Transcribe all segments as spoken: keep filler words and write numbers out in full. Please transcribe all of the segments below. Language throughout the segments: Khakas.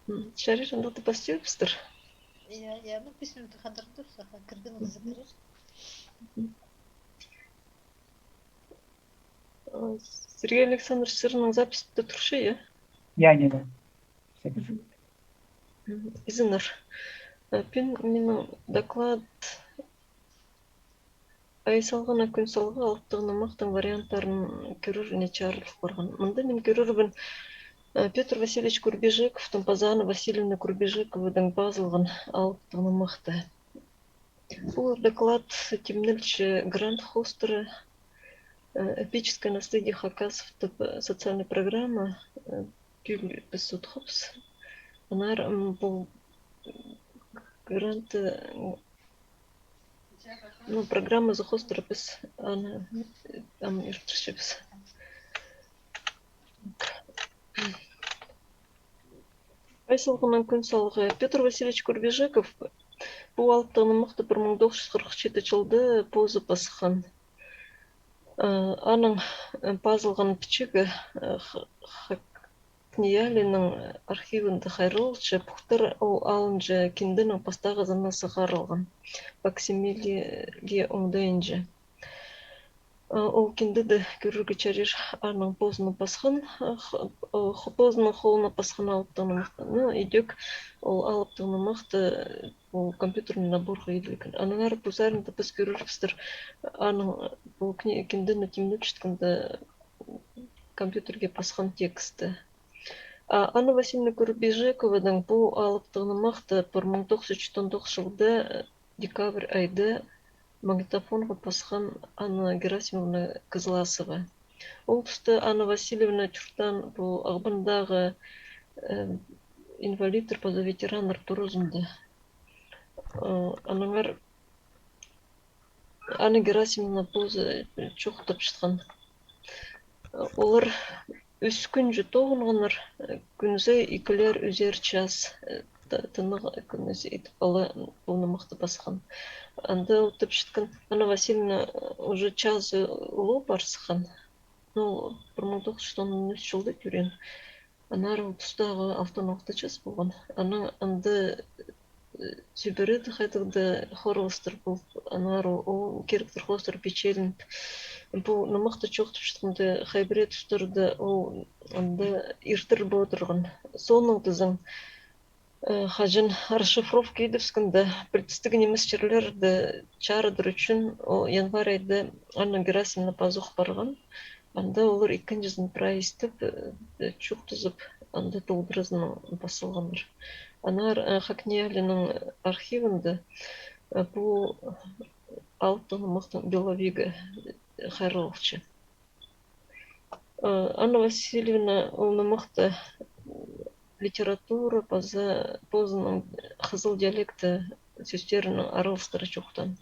Чарир, анда тіп пастирбыстыр. Я, я, ну, пис минут хадырып тур, саха кірген кізі кірер. Сергей Александрович, сірернің записьте турча, я? Я, не, да. Изеннер. Пӱӱн минің доклад «Ай салғаннаң кӱн салғы» алыптығ нымахтың варианттарын кӧрерге чарыдыл парған. Мында мин кӧрербін Пётр Васильевич Курбижековтың паза Анна Васильевна Курбижековадаң пазылған алыптығ нымахты. Пу доклад тимнелче грант хоостыра, «Эпическое наследие хакасов» тіп социальный программа, тӱл піс утхабыс. Аннаңар пу грант, ну, программазы хоостыра піс аны ам иртірчебіс. «Ай салғаннаң кӱн салғы». Пётр Васильевич Курбижеков пу алыптығ нымахты пір муң тоғыс чӱс хырых читі чылда позы пасхан. Аның пазылған пічігі Хакниялиның архивінде хайралча. Пу хаттар ол алынча кинденің пастағызына сығарылған, факсимилеге оңдайынҷа. Ол киндеде кӧрерге чарир аның позының пасхан, позының холына пасхан алыптығ нымахты. Ну, идӧк ол алыптығ нымахты ол компьютерный наборға иділген. Аннаңар пу саринда піс кӧрербістір аның пу киндені тимнепчеткенде компьютерге пасхан тексті. А Анна Васильевна Курбижековадаң пу алыптығ нымахты пір муң тоғыс чӱс читон тоғыс чылда декабрь айда магнитофонға пасхан Анна Герасимовна Кызласова. Ол туста Анна Васильевна чуртаан пу Ағбандағы инвалидтер паза ветераннар туразында. Аннаңар Анна Герасимовна позы чоохтапчатхан. Олар ӱс кӱнҷе тоғынғаннар, кӱнзі ікілер ӱзер час, тынағ кӱнзі итіп ала пу нымахты пасхан. Анда ол тіпчеткен, Анна Васильевна уже чазы улуғ пар сыххан. Ну, пір муң тоғыс чӱс он ӱс чылда тӧреен. Аннаңар ол тустағы алтон алты час полған. Анаң анда сӱбереді хайдағ-да хорғыстар полып, аннаңар ол киректер хоостыра пичелініп. Пу нымахты чоохтапчатханда, хай пірее тустарда ол анда иртіріп одырған. Соонаң тізең, хаҷан расшифровка идібіскенде, пілдістіг нимес чирлерде чарыдыр ӱчӱн ол январь айда Анна Герасимовна пазох парған. Анда олар ікінҷізін прай истіп, чоохтазып, анда толдыразынаң пас салғаннар. Аннаңар Хакниялиның архивінде пу алыптығ нымахтың беловигі хайралча. Анна Васильевна ол нымахты литература паза позының хызыл диалекті сӧстерінің араластыра чоохтаан.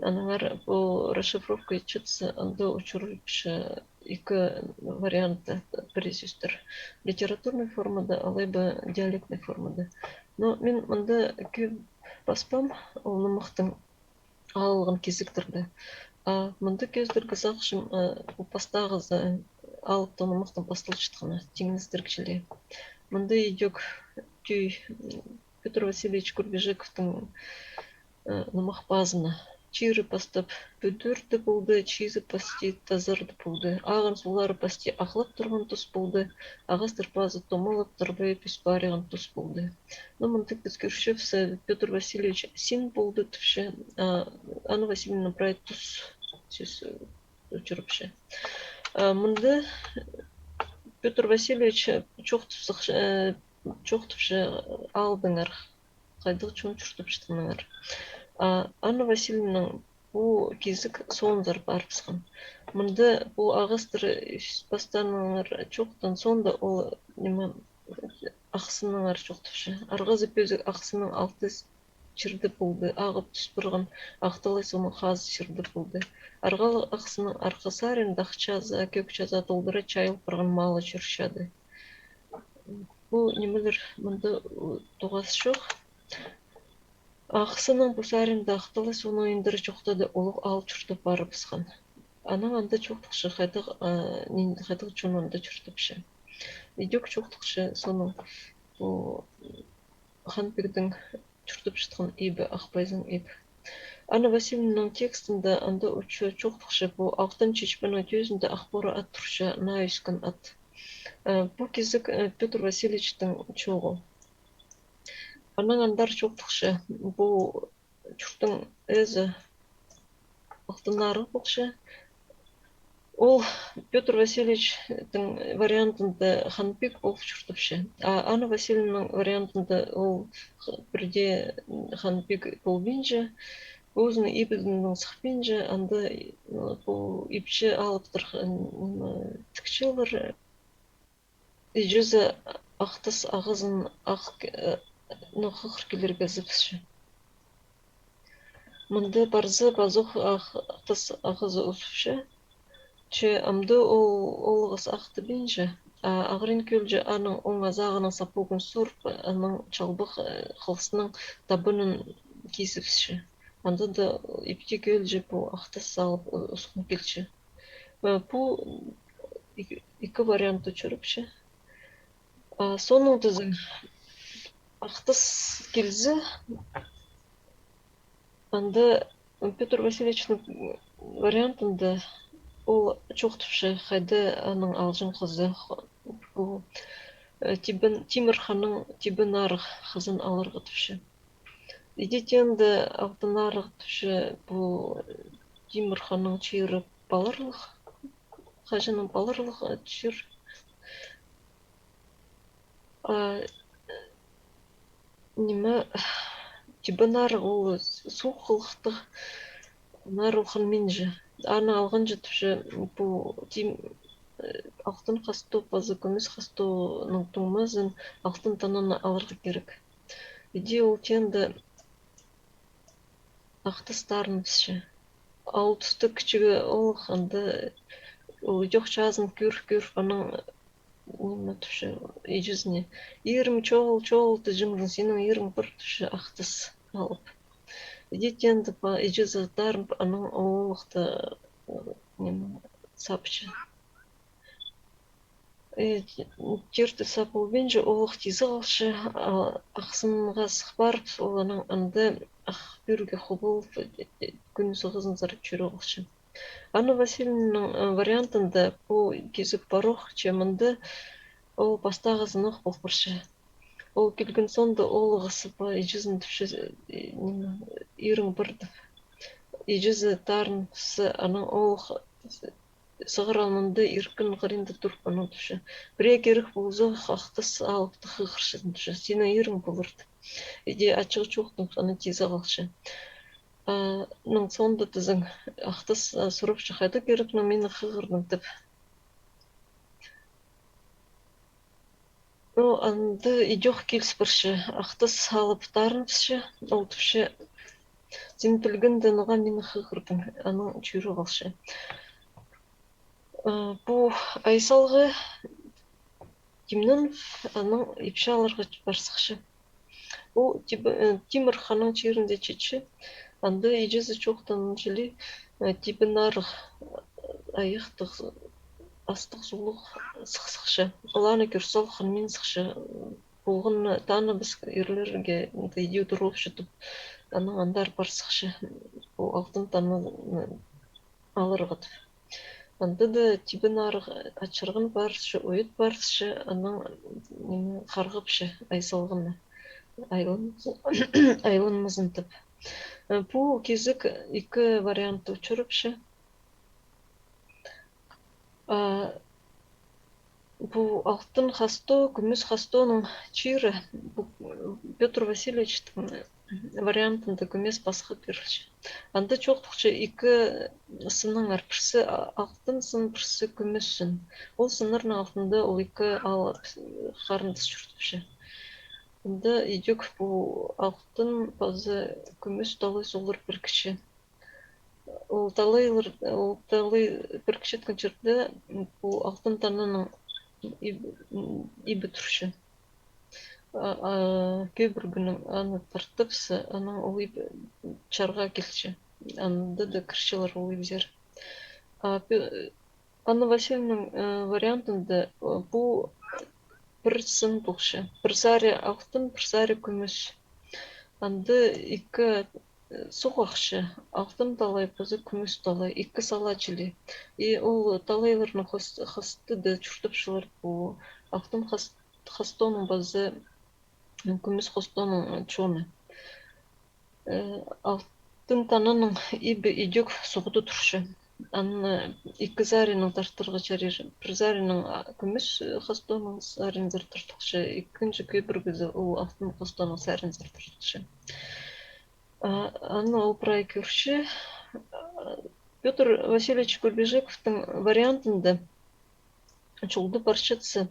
Аннаңар пу расшифровка итчетсе, анда учурапча ікі вариантта пірее сӧстер: литературный формада алай ба диалектный формада. Но мин мында кӧп паспаам ол нымахтың алылған кизектерні. А мында кӧзідерге сағынчам пу пастағызы алыптығ нымахтың пасталчатханы, тиңнестіргічле. Мында идӧк тӧӧй Пётр Васильевич Курбижековтың нымах пазына. Чирі пастап пӱдірде полды, чизі пасти тазарда полды. Ағын сулары пасти ахлап турған тус полды, ағастар пазы томалап турбай пӱс париған тус полды. Ну, мында піс кӧрчебіс, Пётр Васильевич син полды тіпче, а Анна Васильевна прай тус сӧс учурапча. А мында Пётр Васильевич чоохтапча, чоохтапча аалдаңар, хайдағ чон чуртапчатханнаңар. А Анна Васильевнаның пу кизек соонзар парыбысхан. Мында пу ағастар ӱс пастааннаңар чоохтаан соонда ол, ниме, ахсыннаңар чоохтапча. Арғазы пӧзік ахсынның алты чирде полды, ағып тӱс парған ахталай соонаң хазы чирде полды. Арғалығ ахсынның арғы саринда ах чазы, кӧк чазы толдыра чайыл парған малы чӧрче ады. Пу нимелер мында тоғас чох. Ахсынның пу саринда ахталай соонаң индіре чоохтады, улуғ аал чуртап парыбысхан. Анаң анда чоохтапча, хайдағ, хайдағ чон анда чуртапча. Идӧк чоохтапча соонаң пу Хан Пигтің чуртапчатхан ибі, Ах Пайзың иб. Анна Васильевнаның текстінде анда учу чоохтапча, пу алтын чечпенің тӧзінде ах пора ат турча, наа ӧскен ат. Э, пу кизек, э, Пётр Васильевичтің чооғы. Анаң андар чоохтапча, пу чурттың ээзі Алтын Арығ полча. Ол Пётр Васильевичтің вариантында Хан Пиг полып чуртапча. А Анна Васильевнаның вариантында ол х-, пірдее Хан Пиг полбинча, ӧзінің ибінең сыхпинча, анда, м, пу ипчі алыптар, м, тікчелер. Иҷезі Ах Тас ағазын ах, э, ну, хығыр килерге ызыбысча. Мында парза, пазох Ах Тас ағазы узыпча. Че амды ол, ол ағас ах тибинче, а ағырин кӧлҷе аның оң азағының сапогын сурып, аның чалбах, э, хылыстың табанын кизібісче. Анда даа ипти кӧлҷе пу Ах Тас салып, у-, усхан килче. Э, пу ікі, ікі вариант учурапча. А, соонаң тізең, Ах Тас килзе, анда Пётр Васильевичтің вариантында ол чоохтапча, хайда аның алҷаң хызы, х-, пу, э, Тибін, Тимір ханның Тибін Арығ хызын аларға тіпче. Иди теенде Алтын Арығ тіпче, пу Тимір ханның чирі паларлығ, хаҷаннаң паларлығ, э, чир. А, ниме, Тибін Арығ ол с-, суғ хылыхтығ, аннаңар ол хынминче. Аны алғанҷа тіпче, пу Тим-, э, Алтын Хасто паза Кӱмӱс Хастоның туңмазын, Алтын Тананы аларға кирек. Иди ол теенде Ах Тас тарыныбысча. А ол туста кічіг оолах анда ол идӧк чазын кӧр-, кӧріп, анаң, ниме тіпче, иҷезіне: «Ирім чоғыл, чоғыл, тіҷеңзің, синің ирің пар», — тіпче Ах Тас алып. Иди теенде па-, иҷезі тарынып, анаң оолахты, э, ниме, сапча. Э, тиртіп сап полбинча, оолах тизе халча, а, ах сынға сых парып, ол анаң анда ах пӱӱрге хубылып, э, э, кӱн сығызынзар чӧре халча. Анна Васильевнаның, э, вариантында пу кизек парох, че мында ол пастағызын ох пол парча. Ол килген соонда оолағас па иҷезін тіпче, э, ниме, ирің пар тіп. Иҷезі тарыныбысса, анаң оолах сығара алнында иркін хыринда турып, анаң тіпче: «Пірее кирек полза, Ах Тас алыпты хығырчатхан», — тіпче. «Синің ирің полар», — тіп. Иди ачығ чоохтанып, аны тизе халча. А, анаң соонда тізең, Ах Тас, а, сурапча: «Хайдағ киректең мині хығырдың?» — тіп. Ну, анда идӧк киліс парча, Ах Тас алып тарыныбысча, ол тіпче: «Син пілгенде, ноға мині хығырдың?» — анаң чӧре халча. Э, пу Ай Салғы тимненіп, анаң ипчі аларға пар сыхча. Ол Тиб-, э, Тимір ханның чирінде читче, анда иҷезі чоохтанча ли, э, Тибін Арығ, э, айахтығ, астығ-сулығ сых сыхча. Ол аны кӧр сал, хынмин сыхча. Полған таныбыс ирлерге, анда иди удурлапча тіп, анаң андар пар сыхча. Ол Алтын Тананы аларға тіп. Анда даа Тибін Арығ ачырған парысча, ойыт парысча, анаң, м, харғапча Ай Салғыны. Айлан-, айланмазын тіп. Э, пу кизек ікі вариант учурапча. А, пу Алтын Хасто, Кӱмӱс Хастоның чирі, пу Пётр Васильевичтің вариантында кӧмес пасха пирілче. Анда чоохтапча ікі сыннаңар, пірсі а-, алтын сын, пірсі кӱмӱс сын. Ол сыннарның алтында ол ікі аал харындас чуртапча. Анда идӧк пу алтын паза кӱмӱс талай суғлар пірікче. Ол талайлар, ол талай пірікчеткен чирде, м, пу Алтын Тананың иб-, м, ибі турча. А, а, кӧбіргінің аны тартыбысса, анаң ол иб чарға килче. Анда даа кірчелер ол ибзер. А, пе-, Анна Васильевнаның, э, вариантында, э, пу пір сын полча. Пір сари алтын, пір сари кӱмӱс. Анда ікі, э, суғ ахча, алтын талай паза кӱмӱс талай, ікі сала чіли. И ол талайларның хас-, хастында чуртапчалар пу алтын хас-, хастооның паза кӱмӱс хастооның чоны. Э, алтын тананың ибі идӧк суғда турча. Аны ікі саринаң тартарға чарир. Пір саринаң, а, кӱмӱс, э, хастооның саринзар тартылча, ікінҷі кӧбіргізі ол алтын хастооның саринзар тартылча. А, аны ол прай кӧрче. А, Пётр Васильевич Курбижековтың вариантында чолда парчатса,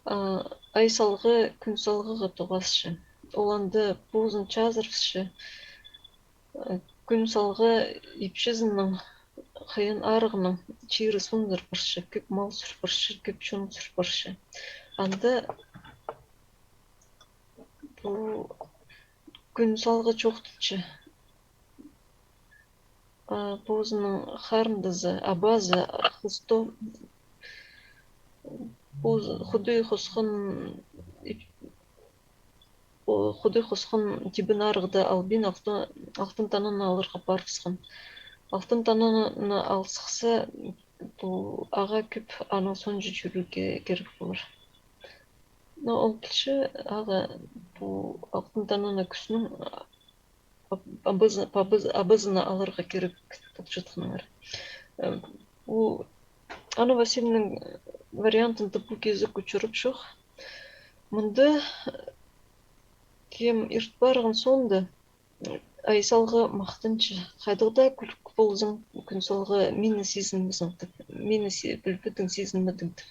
а, ай салғы кӱн салғыға тоғасча. Ол анда позын чазырыбысча, а, кӱн салғы ипчізінең, хыйын арығынаң чирі сунзар парча, кӧп мал сӱр парча, кӧп чон сӱр парча. Анда пу кӱн салғы чоохтапча. А, позының харындазы, абазы, хосто, поз-, Худай хосхан, о, Худай хосхан тибін арығда албин алтын, алтын тананы аларға парыбысхан. Алтын тананы ал сыхса, пу ағаа кӧп аның соонҷа чӧрерге кирек полар. Но ол килче, ағаа пу алтын тананы кӱснің абазына аларға кирек полчатханнаңар. Э, пу Анна Васильевнаның вариантында пу кизек учурап чох. Мында, э, кем ирт парған соонда, э, ай салғы махтанча, хайдағ даа кӱлӱк ползын, кӱн салғы мині сизінмезің тіп, мині си-, пілбедің, сизінмедің тіп.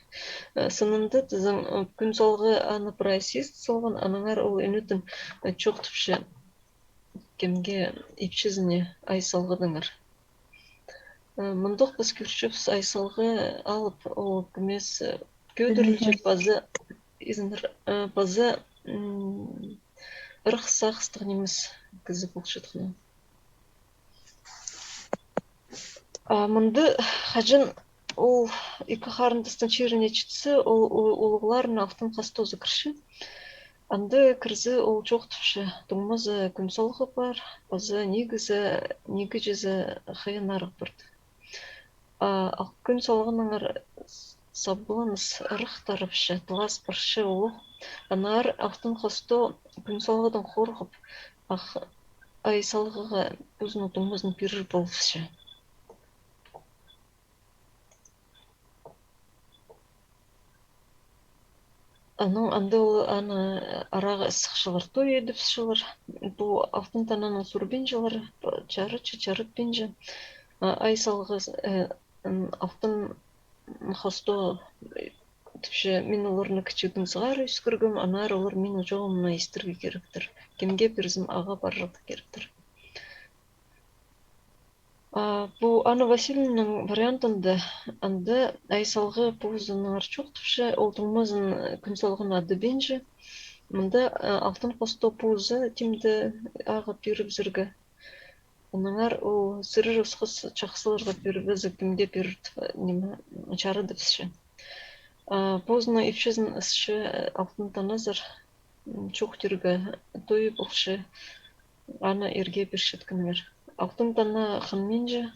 Э, сынында тізең, э, кӱн салғы аны прай сизін салған, аннаңар ол ӱнетін, э, чоохтапча кемге ипчізіне ай салғыдаңар. Э, мындох піс кӧрчебіс, ай салғы алып, ол кӧмес, э, кӧдірілче паза, изеннер, э, паза, м, ырах сағыстығ нимес кізі полчатханы. А мында хаҷан ол ікі харындастың чиріне читсе, ол у-, улуғларына алтын хастозы кірче. Анда кірзе, ол чоохтапча, туңмазы кӱн салғы пар, паза нигізі, нигіҷезі хыйын арығ парды. А ах кӱн салғынаңар с-, сабылыныс ырах тарапча, тылас парча улуғ. Аннаңар алтын хасто кӱн салғыдаң хорғап, ах ай салғыға позының туңмазын пирер полыбысча. Анаң анда ол аны арағаа сыхчалар, той идібісчелер. Пу алтын тананаң сурбинчалар, чарытча, чарытпинча. А ай салғы, э, м, алтын хасто, э, тіпче, мин оларны кічігдең сығара ӧскіргем, аннаңар олар минің чоғымны истерге киректер. Кемге пирзем, ағаа парарға киректер. А пу Анна Васильевнаның вариантында, анда ай салғы позынаңар чоохтапча, ол туңмазын, э, кӱн салғыны адабинча. Мында, э, алтын хасто позы тимде ағаа пирібізерге. Аннаңар ол сірер осхас чахсыларға пирібізер, кемге пирер, э, ниме, чарадыбысча. А позының ипчізін ысча, э, алтын таназар, м, чоохтирға той полча, аны ирге пирчеткеннер. Алтын тана хынминча,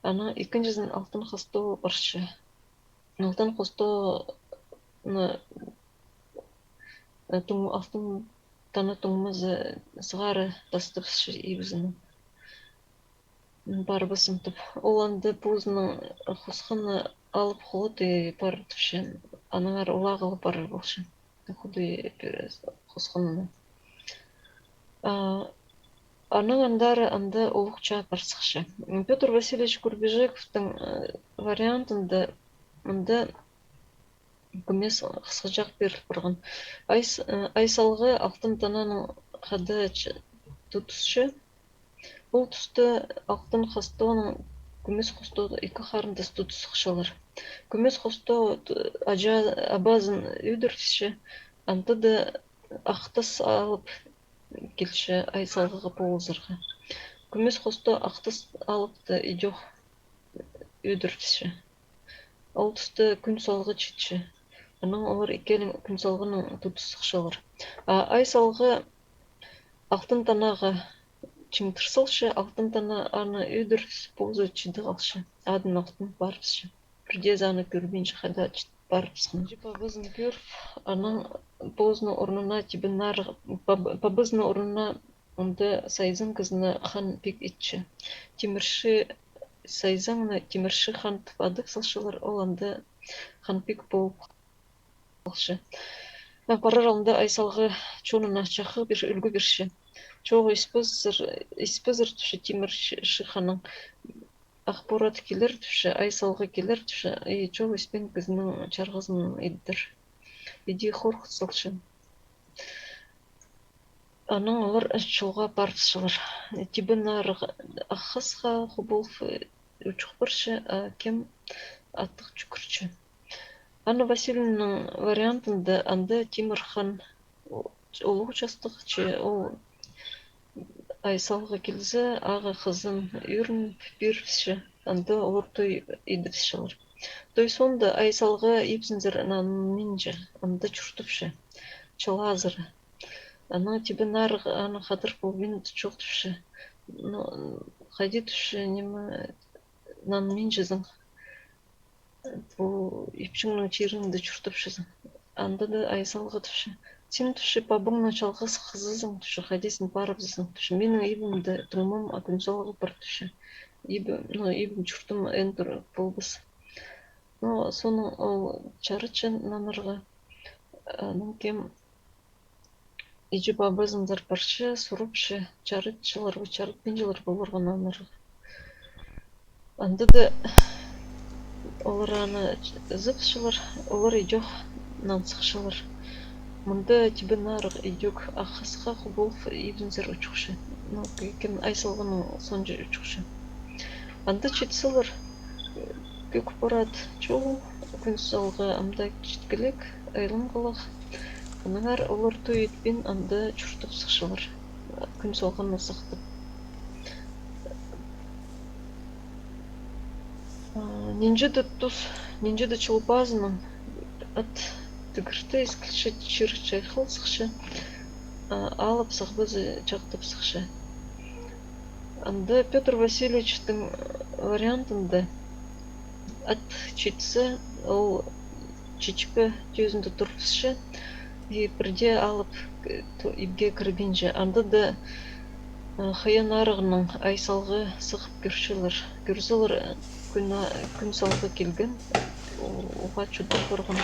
анаң ікінҷізін алтын хасто парча. Алтын хастоны, э, туң-, алтын тана туңмазы сығара тастабысча ибізін. М, парбассым тіп. Ол анда позының хосханны алып, холыда парар тіпче, аннаңар ол ағыл парар полча. Худай пирер хосханны. А, анаң андар анда улуғ чаа пар сыхча. Пётр Васильевич Курбижековтың, э, вариантында мында кӧмес хысхаҷах пиріл парған. Ай с-, э, ай салғы алтын тананың хада ч-, тудысча. Ол туста алтын хастоның кӧмес хасто ікі харындас тудыс сыхчалар. Кӧмес хасто т-, аҷа-, абазын ӧдірібісче, анда даа ах тас алып килче ай салғыға полызарға. Кӧмес хасто ах тас алып та идӧк ӧдірібісче. Ол туста кӱн салғы читче. Анаң олар ікӧлең Кӱн Салғанаң тудыс сыхчалар. А Ай Салғы Алтын Танаға чиңдір салча, Алтын Тана аны ӧдір, позы чіде халча, адын алтын парыбысча. Пірдеезі аны кӧрбинче, хайда чіт парыбысхан. Пабазын кӧріп, анаң позының орнына Тибін Нарығ, паб-, пабазының орнына анда Сайзаң кізіні Хан Пик итче. Тимірші, Сайзаңны Тимірші хан тіп адап салчалар, ол анда Хан Пик полып халча. А парар алнында Ай Салғы чонына чахы пир, ӱлгӱ пирче. Чоғы испезер, испезер тіпче Тимірші ханнаң. Ах Порат килер тіпче, Ай Салғы килер тіпче, и чоғы испеен кізінің чарғызын идер. Иди хорғыт салча. Анаң олар чолға парыбысчалар. Тибін Нарығ Ах Хасха хубулып, э, учух парча, а Кем аттығ чӱгӱрче. Анна Васильевнаның вариантында анда Тимір хан у-, улуғ частығ, че ол Ай Салғы килзе, ағаа хызын ӧрін пирібісче, анда олар той идібісчелер. Той соонда Ай Салғы ибзінзер нанминча, анда чуртапча, чыл азыра. Анаң Тибін Нарығ аны хадар полбин чоохтапча. Ну, хайди тіпче, ниме, нанминчазың, пу ипчіңнің чирінде чуртапчазың. Анда даа Ай Салғы тіпче: син, тіпче, пабаңның чалғыс хызызың, тіпче, хайди син парыбызың, тіпче, минің ибімде туңмам, а Кӱн Салғы пар, тіпче. Ибі, ну, ибім чуртым ӧндір полбас. Но соонаң ол чарытча нанарға. Анаң Кем иҷе-пабазынзар парча, сурапча, чарытчалар ба, чарытпинчалар ба оларға нанарға. Анда даа олар аны ызапчалар, олар идӧк нансыхчалар. Мында Тибін Нарығ идӧк Ах Хасха хубулып ибзінзер учухча. Ну, Кем, Ай Салғанаң соонҷа учухча. Анда читселер, Кӧк Порат чоғыл, Кӱн Салғы ам даа читкелек, айланғалах. Аннаңар олар той итпин анда чуртап сыхчалар, Кӱн Салғаны сахтап. А, нинҷе-де тус, нинҷе-де чыл пазынаң ат тігірті искілче, чир чайхал сыхча, а, алып сағбазы чахтап сыхча. Анда Пётр Васильевичтің вариантында ат читсе, ол чечпе тӧзінде турыбысча, и пірдее алып, э, ту-, ибге кірбинче. Анда даа, э, Хыйа Нарығнаң Ай Салғы сығып кӧрчелер. Кӧрзелер, э, Кӱн а-, Кӱн Салғы килген, у-, уғаа чудыр парған,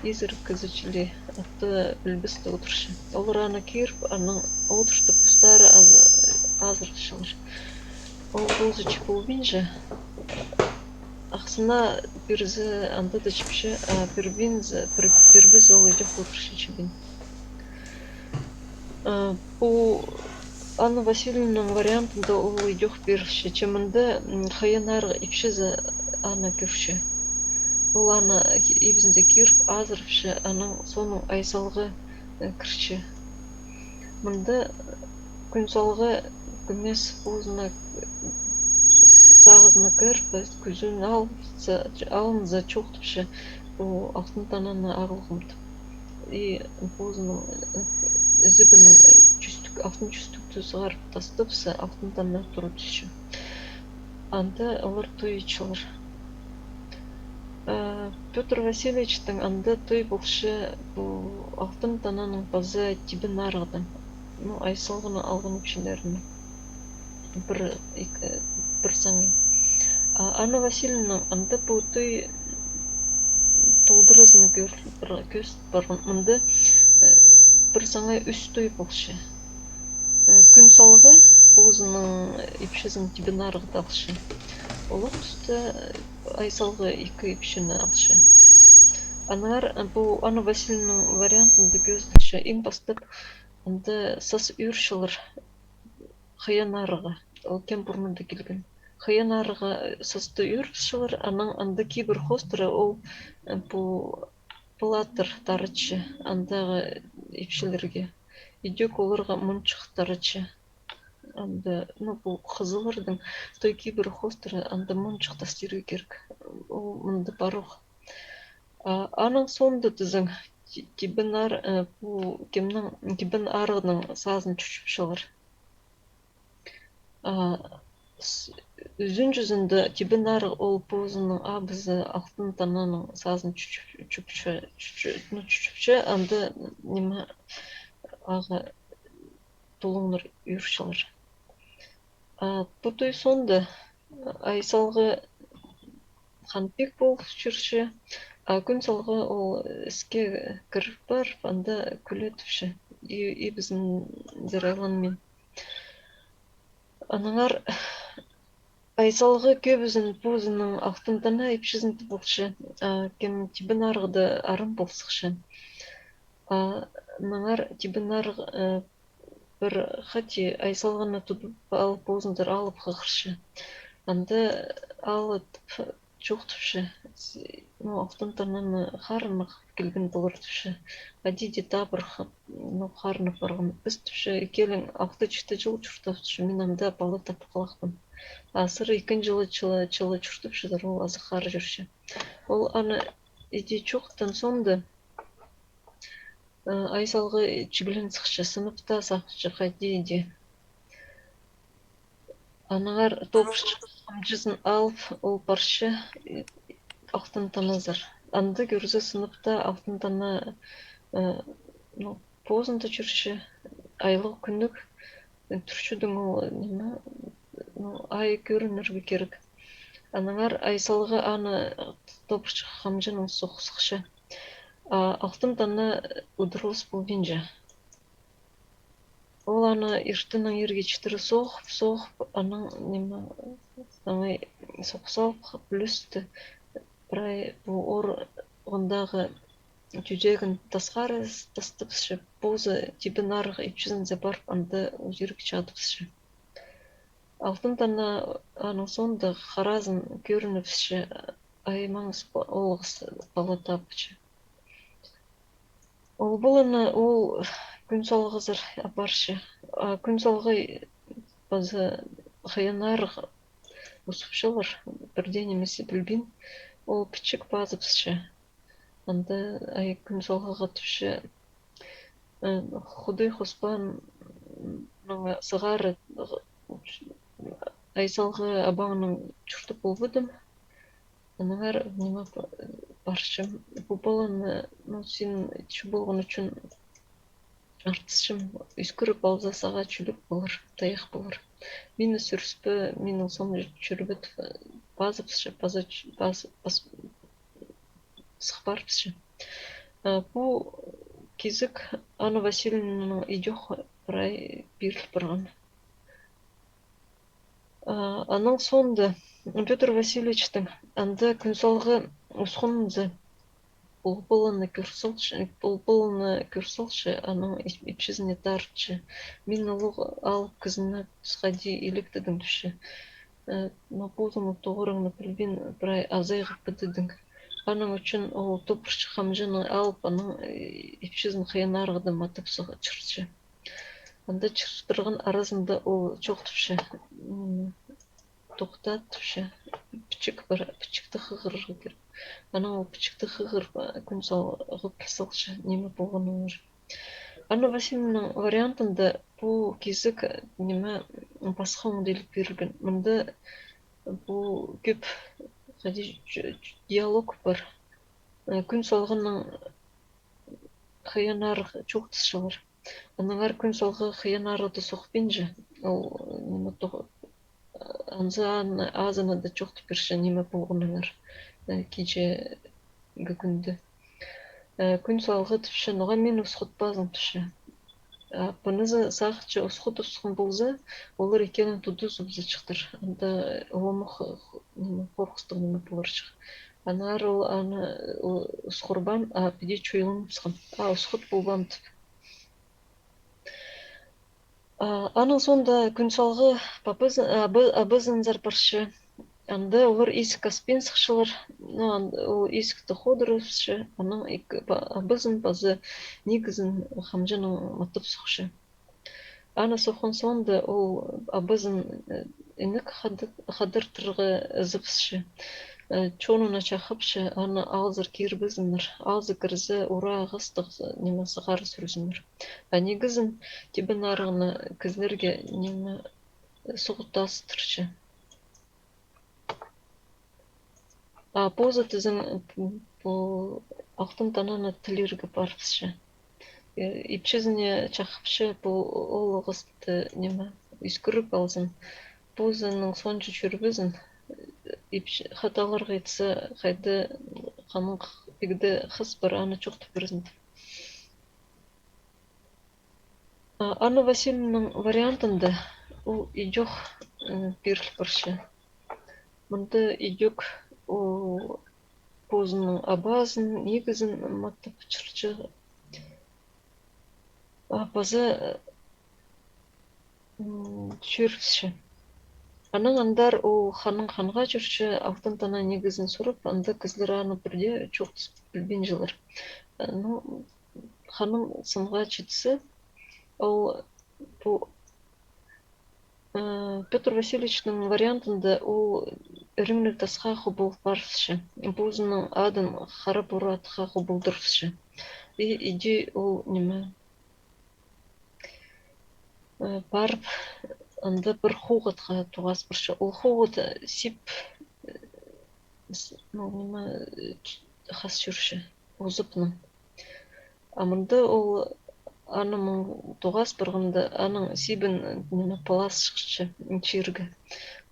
изірік кізі чіли, атты пілбестіг одырча. Олар аны киріп, анаң одыртып, постары аз-, азырапчалар. Ол позы чіли полбинча, ахсына пирзе, анда даа чіпче, а пирбинзе, пир-, пирбезе, ол идӧк одырча чібін. А, пу Анна Васильевнаның вариантында ол идӧк пирче, че мында, м, Хыйа Нарығ ипчізі аны кӧрче. Ол аны ибзінзе киріп, азырапча, анаң соонаң Ай Салғы, э, кірче. Мында Кӱн Салғы кӧмес позына, сағызына кіріп, кӱзін алза, алынза, чоохтапча, пу Алтын Тананы ағылғам тіп. И позының, э, ізібінің, э, чӱстік, алтын чӱстікті сығарып тастапса, Алтын Тана тура тӱсче. Анда олар той итчелер. Э, Пётр Васильевичтің анда той полча пу Алтын Тананың паза Тибін Нарығның, ну, Ай Салғаны алған ипчілерінің пір, ик-, э, пір саңай. А Анна Васильевнаның анда пу той толдыразын кӧр-, пір кӧзіт парған. Мында, э, пір саңай ӱс той полча. Э, Кӱн Салғы позының ипчізін Тибін Нарығды алча. Олох туста, э, Ай Салғы ікі ипчіні алча. Аннаңар, э, пу Анна Васильевнаның вариантында кӧзіділче, иң пастап анда сас ӧӧрчелер Хыйа Нарығға, ол Кем пурнында килген. Хыйа Нарығға, э, састы ӧӧрібісчелер, анаң анда кибір хоостыра ол, э, пу пылаттар таратча андағы ипчілерге. Идӧк оларға мунчах таратча. Анда, ну, пу хызылларның той кибір хоостыра анда мунчах тастирға кирек. Ол мында пар ох. А, аның соонда тізең, Ти-, Тибін Ар-, э, пу кемнің, Тибін Арығның сазын чӱчіпчелер. А, с-, ӱзінҷізінде Тибін Арығ ол позының абызы Алтын Тананың сазын чӱчіп-, чӱчіпче, чӱчі-, ну, чӱчіпче, анда, ниме, ағаа тулуңнар ӱрчелер. А, пу той соонда Ай Салғы хан-пик полып чӧрче, а Кӱн Салғы ол іске кір парып, анда кӱлетіпче. И, ибізін зар айланмин. Аннаңар Ай Салғы кӧбізін позының Алтын Тана ипчізін тіп алча, а кем Тибін Арығда арам пол сыхча. А, аннаңар Тибін Арығ, э, пір хати Ай Салғыны тудып алып, позынзар алып хығырча. Анда алып чоохтапча. С-, ну, Алтын Тананы харыннығ килген полар тіпче. Хайди дее табырах, ну, харынып парған. Піс, тіпче, ікӧлең алты-читі чыл чуртапча, мин анда пала тапхалахпын. А сірер ікінҷі чылы, чылы, чылы чуртапчазар, ол азых хар чӧрче. Ол аны иди чоохтаан соонда, э, Ай Салғы чиглен сыхча, сынап таа сағынча хайди дее. Аннаңар тобырчых хамҷызын алып, ол парча, э, Алтын Таназар. Анда кӧрзе, сынап таа Алтын Тана, э, ну, позында чӧрче, айлығ-кӱнніг, э, тӱрчедең ол, ниме, ну, ай кӧрінерге кирек. Аннаңар Ай Салғы аны тобырчых хамҷынаң соох сыхча. А Алтын Тана удурлас полбинча. Ол аны иртеннең ирге читіре соох, соох, анаң, ниме, аңай соох салып, пӱлесті, прай пу ор оғындағы тӱдегін тасхар тастапча, позы Тибін Арығ ипчізінзер парып, анда узирге чадыпча. Алтын Тана аның соонда харазын кӧрініпче, ай маңыс па-, олғыс пала тапча. Ол поланы ол Кӱн Салғызар апарча. А Кӱн Салғы паза Хыйан Арығ узупчалар, пірдее нимезін пілбин. Ол пічік пазыпча. Анда ай Кӱн Салғыға тіпче, э, Худай хоспаан, м, маңа сығара, ы, Ай Салғы абаңнаң чуртап полбадым. Аннаңар ниме па-, парчам. Пу паланы, ну, син чу полған ӱчӱн артысчам, ӧскіріп алза, сағаа чӱлӱк полар, тайах полар. Мині сӱріспе, минің сом чӱрбет, пазыпча, паза ч-, паз-, пас-, сых парыпча. А пу кизік Анна Васильевнаның идӧк прай пиріл парған. А, анаң соонда Пётр Васильевичтің анда Кӱн Салғы усхунынзар пу паланы кӧр салча, пу паланы кӧр салча, анаң ип-, ипчізіне тарча. Мин улуғ алып кізіні тысхади иліктедім тіпче. Э, но позыңның тоғырыңны пілбин, прай азайғып пітедім. Аның ӱчӱн ол тобырчых хамҷыны алып, анаң, э, ипчізін Хыйан Арығда матап сығ-, чыртча. Анда чыртырған аразында ол чоохтапча, м, тохтатыпча, пічік пар, пічікті хығырарға кирек. Анаң ол пічікті хығырып, Кӱн Салғы піл салча, ниме полғанын. Анна Васильевнаның вариантында пу кизік, ниме, пасха оңдайлап пирілген. Мында пу кӧп, хайди, ч-, ч-, диалог пар. Э, Кӱн Салғынаң Хыйан Арығ чоохтасчалар. Аннаңар Кӱн Салғы Хыйан Арығды сохпинча, ол, ниме, тох-, анзы аны азына даа чоохтап пирче, ниме полғаннаңар, э, кичеге кӱнде. Э, Кӱн Салғы тіпче, ноға мині усхутпазың, тіпче. А пынызы сағынча, усхутпасхан полза, олар ікӧлең тудызыбызарҷыхтар. Анда омох, х-, ниме, хорғыстығ ниме поларҷых. Аннаңар ол аны, ол усхурбаан, а піди чойланыбысхан. А усхут полбаан тіп. А, аның соонда Кӱн Салғы папазы-, абы-, абазынзар парча. Анда олар изік аспин сыхчалар. Ну, ан-, ол изікті ходырапча, анаң ик-, па-, абазын паза нигізін хамҷынаң матап сохча. Аны соххан соонда ол абазын, э, інек хады-, хадартырға ызыбысча. э, чонына чахапча, аны алзыр кирбезіннер. Алзыр кірзе, ураа хыстығ, ниме, сығара сӱрзіннер. А нигізін, Тибен Арығны кізілерге, ниме, суғ тастырча. А позы тізең, м, пу Алтын Тананы тілирге парыбысча. Э, ипчізіне чахапча, пу ол ағасты, ниме, ӧскіріп алзын. Позының соонҷа чӧрбезін, ипчі-, хаталарға итсе, хайда ханның пигде хыс пар, аны чоохтап пирзін тіп. А, Анна Васильевнаның вариантында ол идӧк, м, пиріл парча. Мында идӧк ол позының абазын, нигізін матап чӧрче. А паза, м, чӧрібісче. Анаң андар ол ханның ханға чӧрче, Алтын Тана нигізін сурап, анда кізілер аны пірдее чоохтас пілбинчелер. Э, ну, ханның сынға читсе, ол пу, э, Пётр Васильевичтің вариантында ол Іріңнег тасха хубул парыбысча. Позының адын Хара Бура атха хубулдырыбысча. И иди ол ниме, э, парып, анда пір хуғытха тоғас парча. Ол хуғыт, э, сип, э, с-, ну, ниме, э, ч-, хас чӧрче, узыпның. А мында ол аны мын тоғас парғанда, аның сибін, э, ниме, пылас чыхча чирге.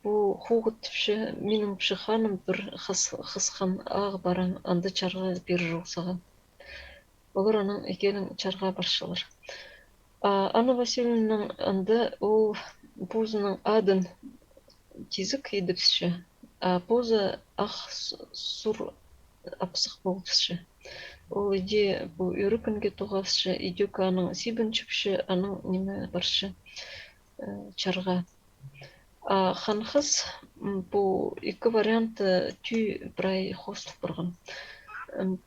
Пу хуғыт тіпче: «Минің пічік ханым пір хыс-, хысхан ағаа параң, анда чарға пирер ол сағаа». Олар анаң ікӧлең чарға парчалар. А Анна Васильевнаның анда ол позының адын тизік идібісче, а позы ах с-, сур апсых полыбысча. Ол иди пу ӧрікінге тоғасча, идӧк аның сибін чіпче, анаң ниме парча, э, чарға. А Хан Хыс, м, пу ікі вариант, э, тӧӧй прай хоостал парған. М,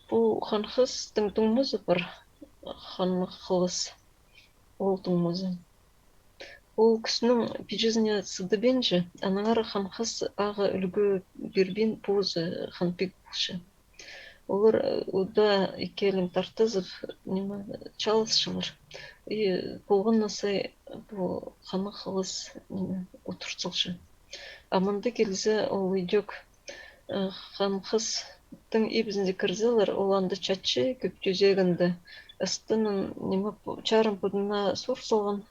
Пу Хан Хыстың туңмазы пар, Хан Хылыс, ол туңмазы. Ол кӱснің пиҷезіне сыдабинча, аннаңар Хан Хыс ағаа ӱлгӱ пирбин, позы хан пиг полча. Олар, э, удаа ікӧлең тартызып, ниме, чааласчалар. И полған на сай пу Хан Хылыс, ниме, утыр салча. А мында килзе, ол идӧк Э, Хан Хыстың ибізінде кірзелер, ол анда чатча кӧп тӧзегінде. Ыстынаң, ниме, пу-, чарым пудына сур салған.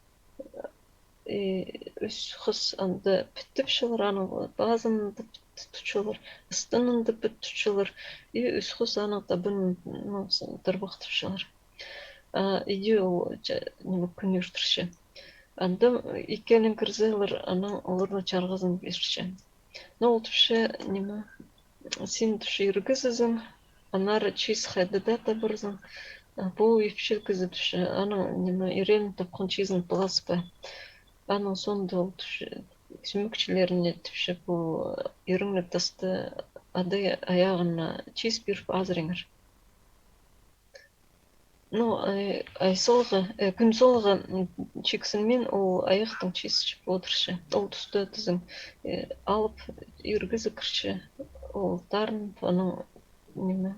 И ӱс хыс анда піт тіпчелер, аның пазын анда піт тутчалар, ыстынаң анда піт тутчалар. И ӱс хыс аның табынын, ну, с-, тарбах тіпчелер. А иди ол ча-, ниме, кӱн иртірче. Анда ікӧлең кірзелер, анаң оларның чарғызын пирче. Но ол тіпче, ниме, син, тіпче, иргізізің, аннаңар чиис хайда даа табарзың. А пу ипчі кізі, тіпче, аның, ниме, иреніп тапхан чиизін пылас па. Аның соонда ол, тіпче, сӱмекчілеріне, тіпче, пу Іріңнег тасты адай аяғына чиис пиріп азыраңар. Ну, ай, ай солғы, э, кӱн солғы, м, чиксінмин, ол айахтаң чиис чіп одырча. Ол туста тізең, э, алып, иргізі кірче, ол тарынып, анаң, ниме,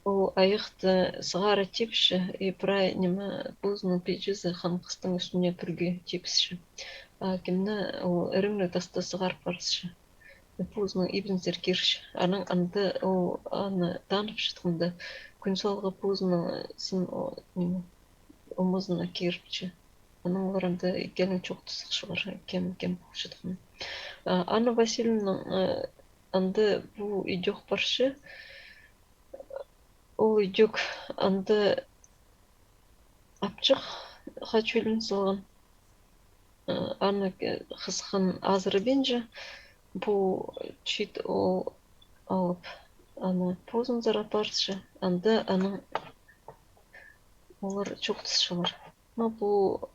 ол айахты сығара тепче, и прай, ниме, позының пиҷезі Хан Хыстың ӱстӱне пӱрге тепісче. А кемні ол Іріңнег тасты сығар парысча. Позының ибінзер кирче. Анаң анда ол аны танып чатханда, кӱн солғы позының сын, о, ниме, омазына киріпче. Анаң олар анда ікӧлең чоохтасчалар, кем, кем пол чатханын. А Анна Васильевнаның, э, анда пу идӧк парча, ол идӧк анда апчах хачулин салған. Э, аны, э, хысхан азырабинча, пу чиит ол алып, аны позынзар апарча, анда анаң олар чоохтасчалар. Но пу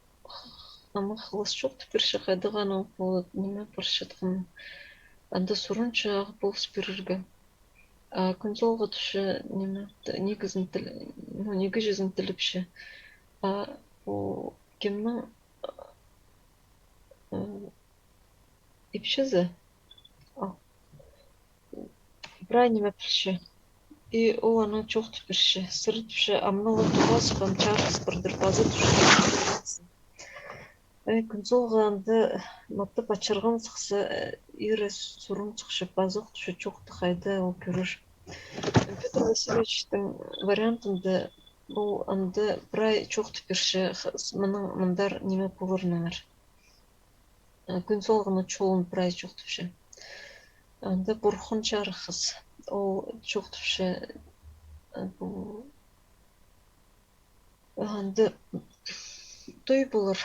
Хан Хылыс чоохтап пирче, хайдағ аның пу ниме парчатханын. Анда сурынча ағаа полыс пирерге. А кӱн солғы тіпче, ниме, т-, нигізін тіл-, ну, нигіҷезін тілепче. А пу кемнің, м, ипчізі? А, прай ниме пілче. И ол аны чоохтап пирче. Сірер, тіпче, амды ла тоғазып, ам чарыхсар пір дее паза, тіпче. Э, Кӱн Солғы анда матап ачырған сыхса, э, ире сурын сыхча, пазох, тіпче, чоохты хайда ол кӧрер. Пётр Васильевичтің вариантында ол анда прай чоохтап пирче, хыс-, мының мындар ниме поларынаңар. Э, Кӱн Солғының чолын прай чоохтапча. Анда Пурхан чарыххас, ол чоохтапча, э, пу, анда той полар,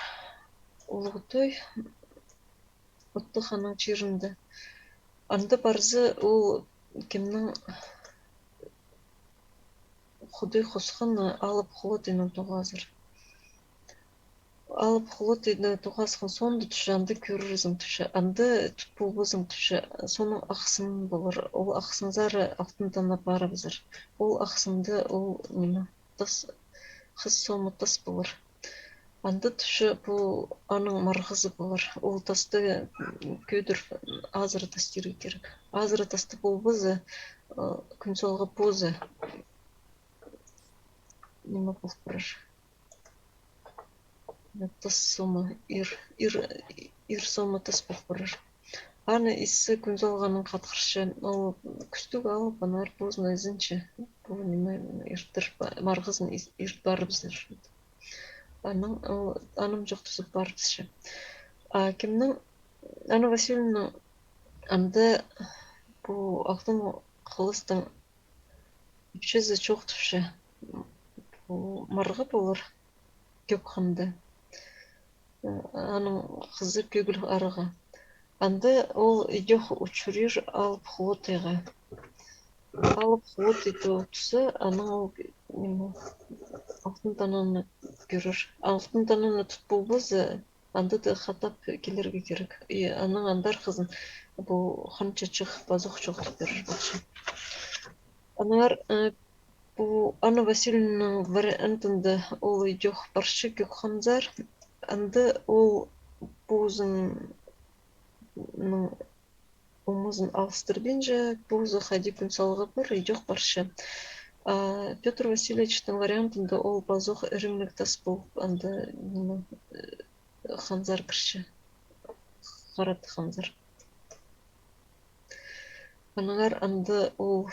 улуғ той, Отты ханның чирінде. Анда парза, ол кемнің Худай хосханы Алып Хулатайнаң тоғазар. Алып Хулатайнаң тоғасхан соонда, тіпче, анда кӧрерзің, тіпче, анда тут полбазың, тіпче, соның ахсын полар. Ол ахсынзар алтын тана парыбызар. Ол ахсында ол ниме, тас, хыс сомы тас полар. Анда, тіпче, пу аның марғазы полар. Ол тасты, м, кӧдір, азыра тастирға кирек. Азыра тасты полбаза, э, Кӱн Солғы позы ниме пол парар. Тас сомы, ир, ир, ир сомы тас пол парар. Аны иссе Кӱн Солғынаң хатхырча, ол кӱстіг алып, аннаңар позына ізінче, пу ниме, иртір па-, марғазын ис-, ирт парыбызар. Анаң, ол, анаң чоохтазып парыбысча. А кемнің, Анна Васильевнаның анда пу алтын хылыстың ипчізі чоохтапча, пу марға полар Кӧк ханда. Аның хызы Кӧгіл арығ. Анда ол идӧк учурир Алып Хулатайға. Алып Хулатай тудса, анаң ол, ниме, алтын тананы кӧрер. Алтын тананы тут полбаза, анда даа хатап килерге кирек. И анаң андар хызын пу Хан Чачых пазох чоохтап пирер полча. Аннаңар, э, пу Анна Васильевнаның вариантында ол идӧк парча Кӧк ханзар. Анда ол позының омазын алыстырбинча, позы хайди Кӱн Салғы пар, идӧк парча. А Пётр Васильевичтің вариантында ол пазох ірімніг тас полып, анда, ниме, э, ханзар кірче. Харат ханзар. Аннаңар анда ол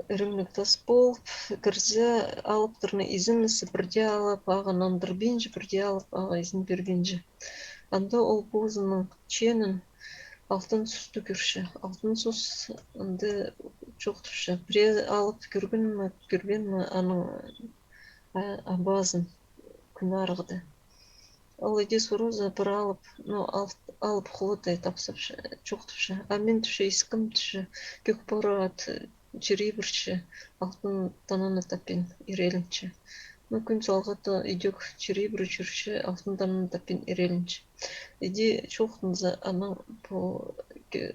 ірімніг тас полып кірзе, алыптарны изенніссе, пірдее алып ағаа нандырбинча, пірдее алып ағаа изен пирбинче. Анда ол позының чиинін Алтын Сусты кӧрче. Алтын Сус анда чоохтапча: пірее алып кӧрген ме, кӧрбеен ме аның, а, абазын Кӱн Арығды. Ол іди сурыза пір алып, ну, ал-, Алып Хулатай тапсапча, чоохтапча. А мин, тіпче, искем, тіпче, Кӧк Пора ат чир ибірче, алтын тананы таппин ирелінче. Ну, Кӱн Салғы даа идӧк чир ибіре чӧрче, алтын тананы таппин ирелінче. Іди чоохтанза, анаң пу ке-,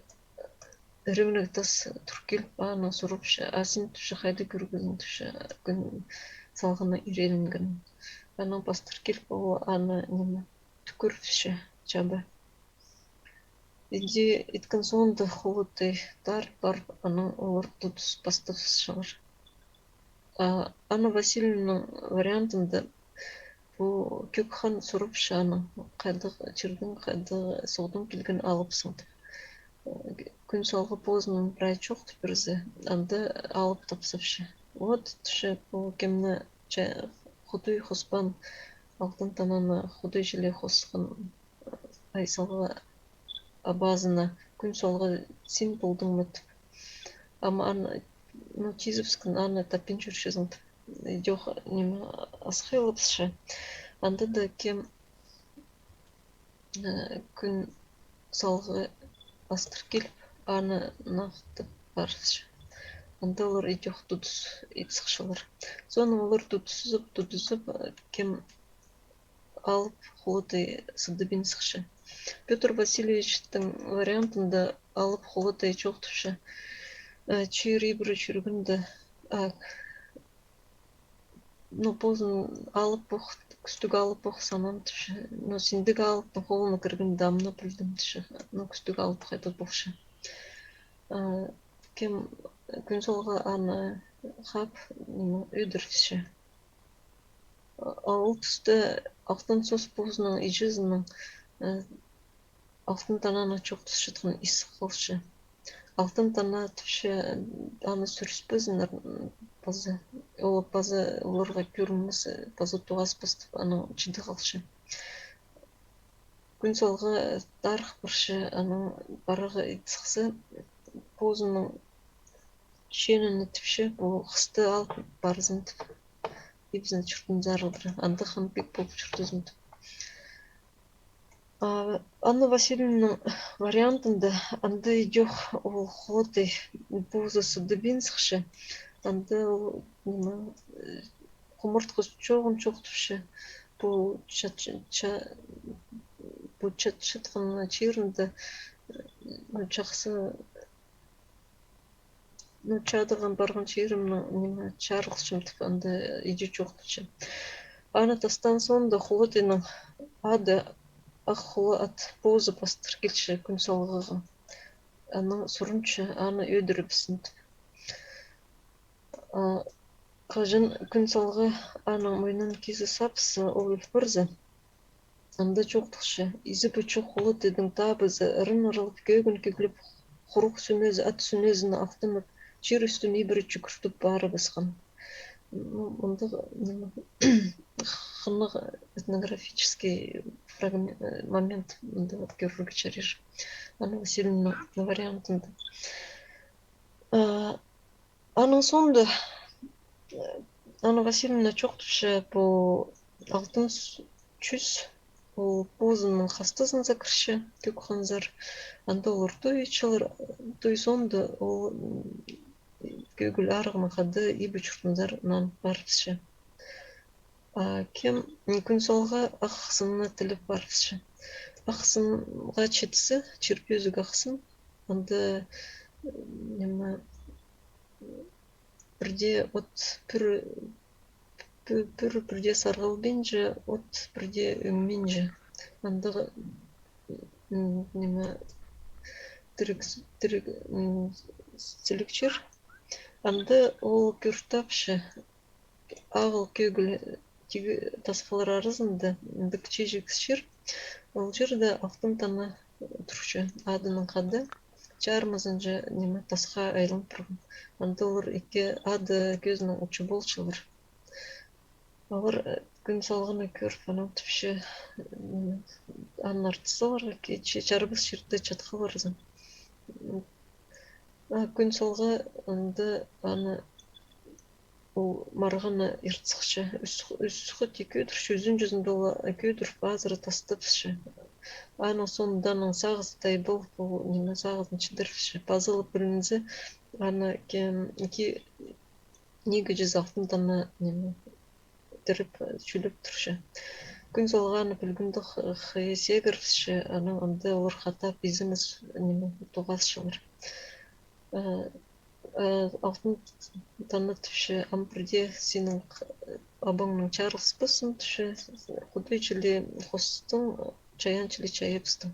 ірімніг тас тур киліп, аны сурапча, а син, тіпче, хайда кӧргезің, тіпче, Кӱн Салғыны иреленгенін. Анаң пастыр киліп, ол аны, ниме, тӱкӱріпче чаба. Іди иткен соонда Хулатай тар парып, анаң олар тудыс пастапчалар. А Анна Васильевнаның вариантында пу Кӧк хан сурапча анаң, хайдағ чирдең, хайдағ суғдаң килген алыпсың тіп. Кӱн Салғы позынаң прай чоохтап пирзе, анда алып тапсапча. Вот, тіпче, пу кемні ча-, Худай хоспаан алтын тананы, Худай чіли хосхан Ай Салғы абазына Кӱн Салғы син полдың ма тіп. Ам аны, ну, тизібіскен, аны таппин чӧрчезің тіп. Идӧк, ниме, асхайлапча. Анда даа кем, э, Кӱн Салғы астыр киліп, аны нахтап парча. Анда олар идӧк тудыс ит сыхчалар. Соонда олар тудысып, тудысып, э, кем Алып Хулатай сыдабин сыхча. Пётр Васильевичтің вариантында Алып Хулатай чоохтапча, э, чир ибіре чӧргенде, а, ну, позын алып ох, кӱстіг алып ох санаам, тіпче. Ну, синдіг алыптың холына кіргенде, ам на пілдім, тіпче. Ну, кӱстіг алып хайда полча. А, кем Кӱн Салғы аны хаап, ниме, ӧдірібісче. А ол туста Алтын Сос позының иҷезінең, э, Алтын Тананы чоохтасчатхан ис халча. Алтын Тана тіпче, аны сӱріспезіннер, м, паза, ол паза оларға кӧрінмес, паза тоғаспас тіп, анаң чіди халча. Кӱн Салғы тарых парча, анаң парарға ит сыхса, позының чиині тіпче, пу хысты алып парзын тіп, ибзін чуртынзар алдыра, анда хан пик полып чуртазын тіп. А Анна Васильевнаның вариантында анда идӧк ол Хулатай позы сыдыбин сыхча, анда ол, ниме, э, хумартхы чооғын чоохтапча, пу чат-, ча-, пу чатчатхан чирінде, э, ну, чахсы, ну, чадырған парған чирімнең, ниме, чарылчам тіп, анда иди чоохтапча. Аны тастаан соонда Хулатайның ады Ах Хула ат позы пастыр килче Кӱн Салғыға. Анаң сурынча, аны ӧдірібізін тіп. А, хаҷан Кӱн Салғы аның мойнын кизі сабысса, ол ӧл парза, анда чоохталча: изі пу чох Хулатайдың табызы ырын ырлап, кӧгін кӧглеп, хуруғ сӱнезі, ат сӱнезін алтынып, чир ӱстӱн ибіре чӱгӱртіп парыбысхан. Ну, мындағ, ниме, хынығ этнографический фрагме-, э, момент мында кӧрерге чарир. Анна Васильевнаның вариантында. А, Аның соонда, э, Анна Васильевна чоохтапча пу алтын с-, чӱс, ол позының хастазынзар кірче, кӧк ханзар. Анда олар той итчелер, той соонда ол, м, кӧгіл арығнаң хада иб чуртынзар нанып парыбысча. А кем, м, Кӱн Салғы ах сынны тілеп парыбысча. Ах сынға читсе, чир пӧзік ах сын, анда, м, ниме, пірдее от пӱр, пӱ-, пӱр пірдее сарғалбинча, от пірдее ӧңменче. Андағ, м, ниме, тіріг, тіріг, м, сіліг чир. Анда ол кӧр тапча ағыл кӧгіл тигі тасхыллар аразында мындағ чиҷек чир. Ол чирде Алтын Тана турча, адынаң хада, чарымызынҷа, ниме, тасха айлан парған. Анда олар ікі ады кӧзінің учы полчалар. Олар, э, Кӱн Салғыны кӧріп, анаң тіпче, м, аннар тысаларға, че чарабас чирде чатхаларзың. М, а Кӱн Салғы анда аны ол марығны ирт сыхча, ӱс, ӱс хати кӧдірче, ӱзінҷізін даа кӧдіріп, азыра тастапча. Аның соонда аның сағызы тайбал, ол, ниме, сағызын чідіріпче. Пазылып пілінзе, аны кем, ки-, ниме, чізе Алтын Тана, ниме, тіреп, чӱлеп турча. Кӱн Салғы аны пілбинче, х-, хыйа сегіріпче, анаң анда олар хатап иземес, ниме, тоғасчалар. Э, э, Алтын Тана тіпче: ам пірдее синің х-, абаңнаң чарылыспассың, тіпче, Худай чіли хостың, Чайаан чіли чайабыстың.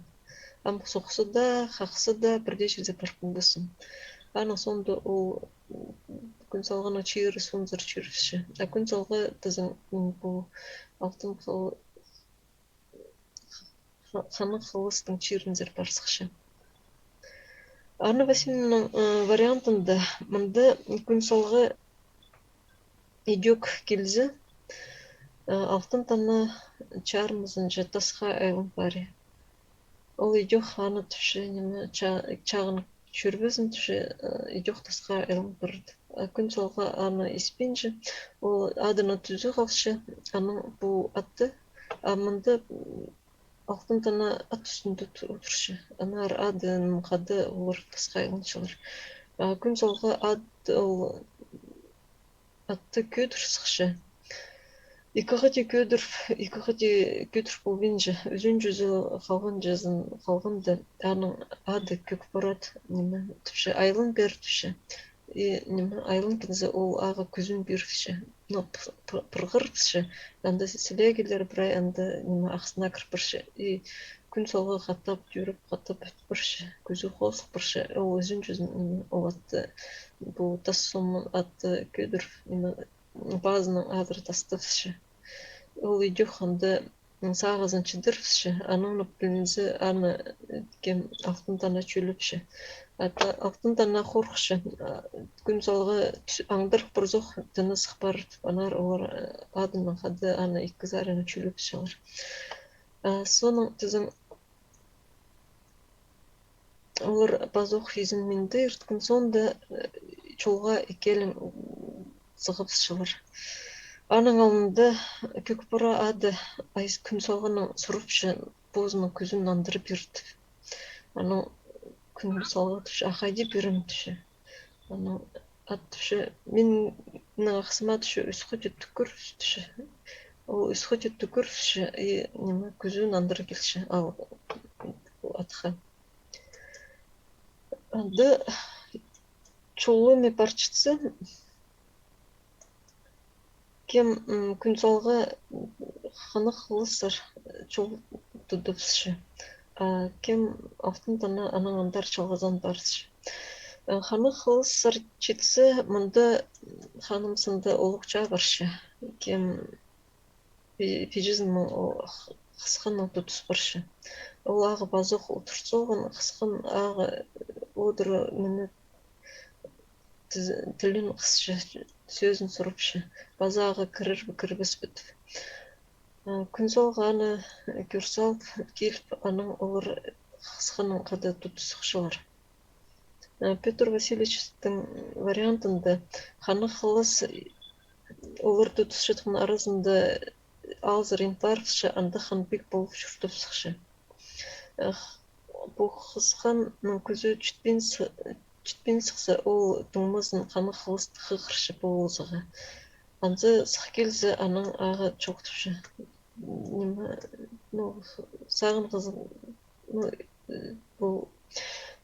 Ам сохса даа, хахса даа, пірдее чізе парбассың. Аның соонда ол Кӱн Салғыны чирі соонзар чӧрібісче. А Кӱн Салғы тізең, м, пу Алтын Хал-, Ха-, Ханығ Халастың чирінзер пар сыхча. Анна Васильевнаның, э, вариантында мында Кӱн Салғы идӧк килзе, э, Алтын Тана чарымызынҷа тасха айлан пари. Ол идӧк аны тіпче, ниме, ча-, чағын чӧрбезін тіпче, э, идӧк тасха айлан парар. А Кӱн Салғы аны испинче, ол адына тӱзі халча, аның пу атты, а мында, м, Алтын Тана ат ӱстӱнде ту-, турча. Аннаңар адынаң хада олар тасха айланчалар. А Кӱн Салғы ат, ол атты кӧдір сыхча. Ікі хати кӧдір, ікі хати кӧдір полбинча, ӱзінҷізі халғанҷызын халғанда, аның ады кӧк парад, ниме, тіпче, айлан пеер тіпче. И ниме, айлан килзе, ол ағаа кӱзін пиріпче. Ну, пыр-, пыр-, пырғырыпча. Анда сілегілер прай анда, ниме, ахсына кір парча. И Кӱн Салғы хатап тӧріп, хатап ӧт парча. Кӱзі хозыл парча. Ол ӱзінҷізін, ниме, ол атты, пу тас сомын атты кӧдір, ниме, пазының адыр тастапча. Ол идӧк анда сағызын чідіріпче, анаң на пілінзе, аны, э, кем, Алтын Тана чӧлепче. А та-, Алтын Тана хорыхча, а, Кӱн Салғы тӱс-, аңдарых парзох, тынысых парар тіп, аннаңар олар, э, адынаң хада аны ікі саринаң чӧлепчелер. А, соонаң тізең олар пазох изенминде ирткен соонда, э, чолға ікӧлең сығыбысчалар. Аның алнында Кӧк Пора ады Ай Кӱн Салғынаң сурапча позының кӱзін нандыра пир тіп. Анаң Кӱн Салғы тіпче: «А хайди пирем?» — тіпче. Анаң ат тіпче: «Минің ахсыма, — тіпче, — ӱс хати тӱкӱр, — тіпче. — Ол ӱс хати тӱкӱрче, и, ниме, кӱзін нандыра килче ал атха». Анда чоллығ ниме парчатса, кем, м, Кӱн Салғы, м, ханнығ хылызар чол тудыбысча, а кем, Алтын Тана, анаң андар чалғызан парысча. Э, ханнығ хылызар читсе, мында, м, ханым сында улуғ чаа парча. Кем пи-, пиҷезін мын ол х-, хысханнаң тудыс парча. Ол ағаа пазох удур салған, хысхан ағаа удур мині тіс-, тілін хысча, сӧзін сурапча. Паза ағаа кірер бе, кірбес пе тіп. А, Кӱн Салғы аны кӧр салып, киліп, анаң олар хысханнаң хада тудысчалар. Э, Пётр Васильевичтің вариантында ханнығ хылыз олар тудысчатхан аразында алзар ин парыбысча, анда хан пик полып чуртапсыхча. Ах, пу хысханның кӱзі читпин сы-, читпин сыхса, ол туңмазын ханнығ хылызты хығырча полызарға. Анзы сых килзе, анаң ағаа чоохтапча. Ниме, ну, сағынғазың, ну, э, пу,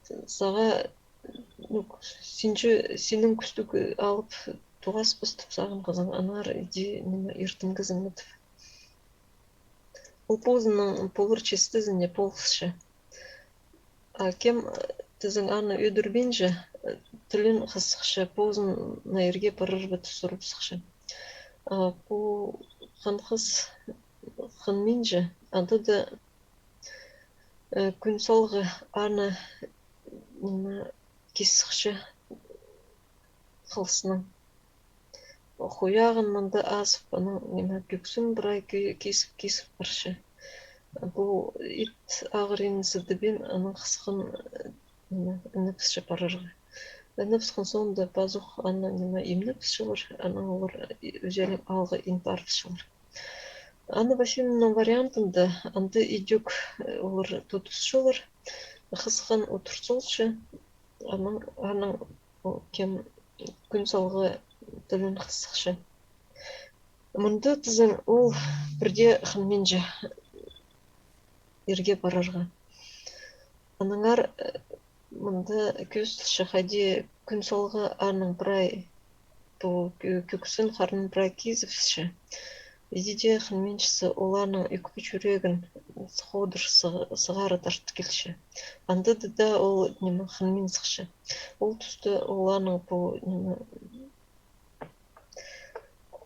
сағаа, ну, синҷі, синің кӱстіг алып тоғаспас тіп сағынғазың, аннаңар иди, ниме, иртінгезің ме тіп. Ол позының полар честізіне полысча. А кем, э, тізең, аны ӧдірбинче, э, тілін хысхча, позын на ирге парар ба тіп сурапсыхча. А пу хан хыс хынминче, анда даа, э, Кӱн Салғы аны, ниме, кис сыхча хылызынаң. Хуяғын мында азып, анаң, ниме, кӧксін прай ки-, кис-, кис парча. Пу ит ағырин сыдыбин, анаң хысхан, э, ниме, інібісче парарға. Інібіскен соонда пазох аны, ниме, имнібісчелер, анаң олар ӱзелең алға ин парыбысчалар. Анна Васильевнаның вариантында анда идӧк, э, олар тудысчалар, хысхан удур салча, анаң, анаң, о, кем, Кӱн Салғы тілін хысхча. Мында тізең, ол пірдее хынминче ирге парарға. Аннаңар, э, мында кӧзіділче, хайди Кӱн Салғы аның прай пу кӧ-, кӧксін харын прай кизібісче. Иди дее хынминче, ол аның ӧкпе чӱрегін ходыр сығ-, сығара тарт килче. Анда даа ол, ниме, хынмин сыхча. Ол туста ол аның пу, ниме,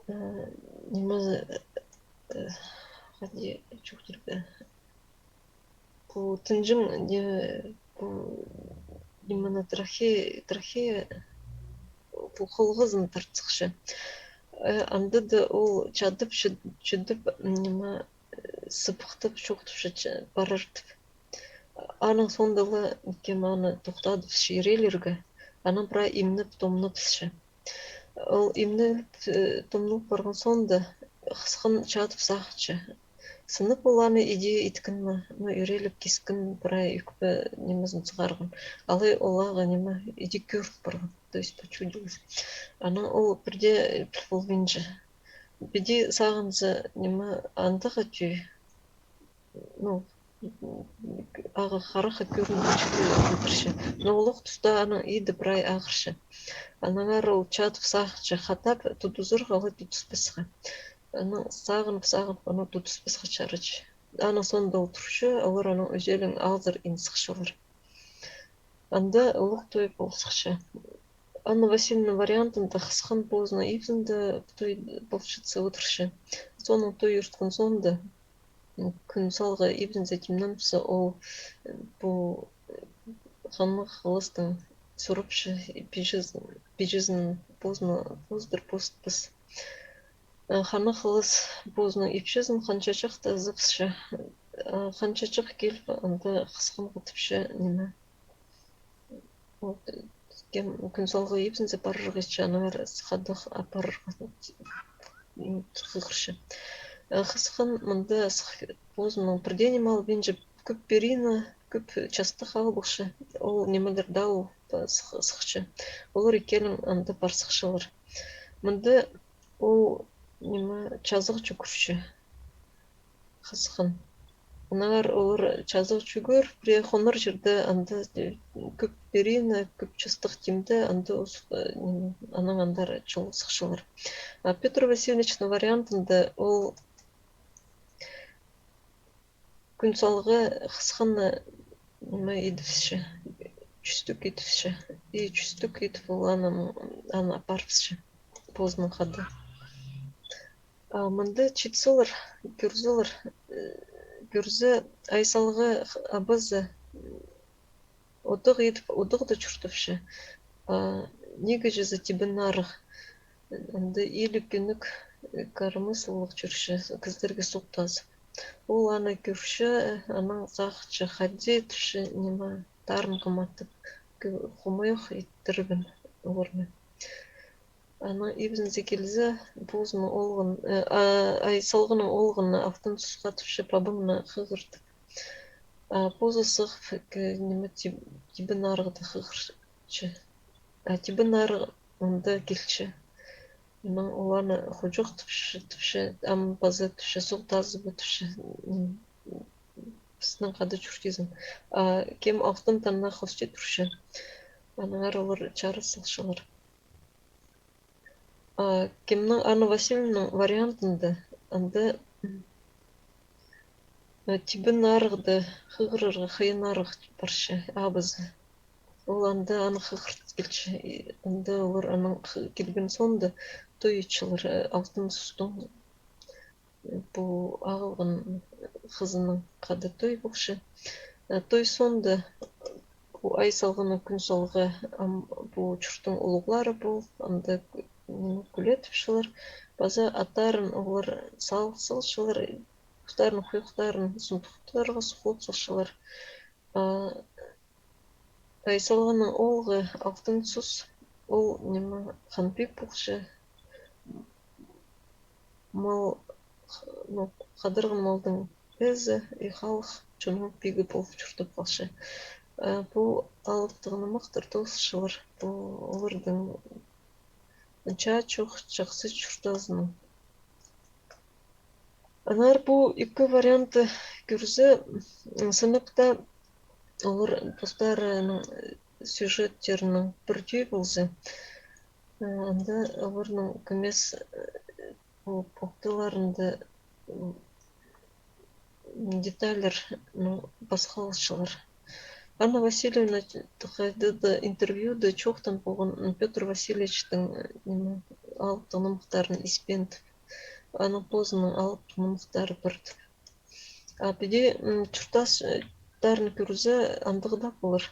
э, ниме, э, хайди чоохтирға, пу тынҷаң, не, пу, ниме, на, трахе-, трахея, пу холғазын тарт сыхча. Э, анда даа ол чадып, чіт-, чідіп, ниме, э, сыбыхтап, чоохтапча, че-, парар тіп. Аның соонда ла кем аны тохтадыбысча ирелирге, анаң прай имнеп, томнабысча. Ол имнеп, э, томнап парған соонда хысхан чадып сағынча. Сынап ол аны иди иткен ме, ну, ирелеп кискен прай ӧкпе нимезін сығарған. Алай ол ағаа, ниме, иди кӧріп парған, то есть почудилось. Анаң ол пірдее піл полбинча. Піди сағынза, ниме, андағ тӧӧй. Ну, ағаа харахха кӧрінчеткен одырча. Но улуғ туста аның иді прай ағырча. Аннаңар ол чадып сағынча хатап тудызарға, алай тудыспасха. Анаң сағынып, сағынып, анаң тудыспасха чарача. Аның соонда ол турча, олар анаң ӱзелең аалзар ин сыхчалар. Анда улуғ той пол сыхча. Анна Васильевна вариантында Хысхан позының ибзінде той полчатса одырча. Соонаң той ирткен соонда, м, Кӱн Салғы ибзінзе тимненібіссе, ол, м, пу, м, Ханнығ Хылыстаң сурапча, пиҷезін, пиҷезін позына поздыр, пост пас. Э, Ханнығ Хылыс позының ипчізін Хан Чачахты ызыбысча. Э, Хан Чачах киліп, анда Хысханға тіпче, ниме, ол, э, кем, Кӱн Салғы ибзінзе парарға итче, аннаңар сыххадах апарарға, м, хығырча. Э, Хысхан мында сых-, позының пірдее ниме албинча, кӧп перина, кӧп частых алыбысча, ол нимелер даа ол, э, сых-, сыхча. Олар ікӧлең анда пар сыхчалар. Мында ол, ниме, чазағ чӱгӱрче, Хысхан. Аннаңар олар чазағ чӱгӱр, пірее хонар чирде анда, э, кӧп перина, кӧп частых тимде, анда ус-, э, ниме, анаң андар чол сыхчалар. А Пётр Васильевичтің вариантында ол Кӱн Салғы Хысханны, ниме, идібісче, чӱстӱк идібісче. И чӱстӱк идіп, ол аны, аны апарыбысча позының хада. А мында читселер, кӧрзелер, э, кӧрзе, Ай Салғы х-, абазы, м, одағ идіп, одағда чуртапча. А ниме чізе Тибін Арығ. Анда иліг-кӧнік, э, коромыслолығ чӧрче, кізілерге суғ тазып. Ол аны кӧрче, анаң сағынча, хайди тіпче, ниме, тарын хоматтап, кӧ-, хомайох иттірбин оларны. Анаң ибзінзе килзе, позының оолғын, э, а, Ай Салғының оолғыны Алтын Сусха тіпче, пабаңны хығыртып. А позы сығып, к-, ниме, Тиб-, Тибін Арығда хығырча. А Тибін Арығ анда килче. Анаң ол аны хуҷах тіпче, тіпче, ам паза тіпче, суғ тазып тіпче, м, пістің хада чуртирзың. А кем Алтын Таннах хости турча. Аннаңар олар чарыс салчалар. А кемнің, Анна Васильевнаның вариантында, анда, м, э, Тибін Арығда хығырарға Хыйын Арығ парча, абазы. Ол анда аны хығыртып килче. И анда олар анаң хы-, килген соонда той итчелер, э, Алтын Сустың, э, пу ағылған хызының хада той полча. Э, той соонда пу Ай Салғыны Кӱн Салғы, ам, пу чурттың улуғлары пол, анда, м, кӱлетіпчелер. Паза аттарын олар сал-, салчалар, пустарының хуйухтарын сундухтарға суғлап салчалар. А Ай Салғының оолғы Алтын Сус, ол, ниме, хан-пиг полча, мал, ну, хадарған малдың ээзі, и халых чонның пигі полып чуртап халча. А пу алыптығ нымахтар тоозылчалар, пу оларның чаа чох чахсы чуртазының. Аннаңар пу ікі вариантты кӧрзе, м, сынап та олар постарының, э, сюжеттерінің пірдее полза, э, анда оларның кӧмес, э, пу похталарында, м, детальлер, ну, пасхалчалар. Анна Васильевна хайдағ-да интервьюда чоохтан полған, м, Пётр Васильевичтің, э, ниме, алыптығ нымахтарын испеен тіп, аның позының алыптығ нымахтары пар тіп. А піди, м, чуртастарын кӧрзе, андағ даа полар.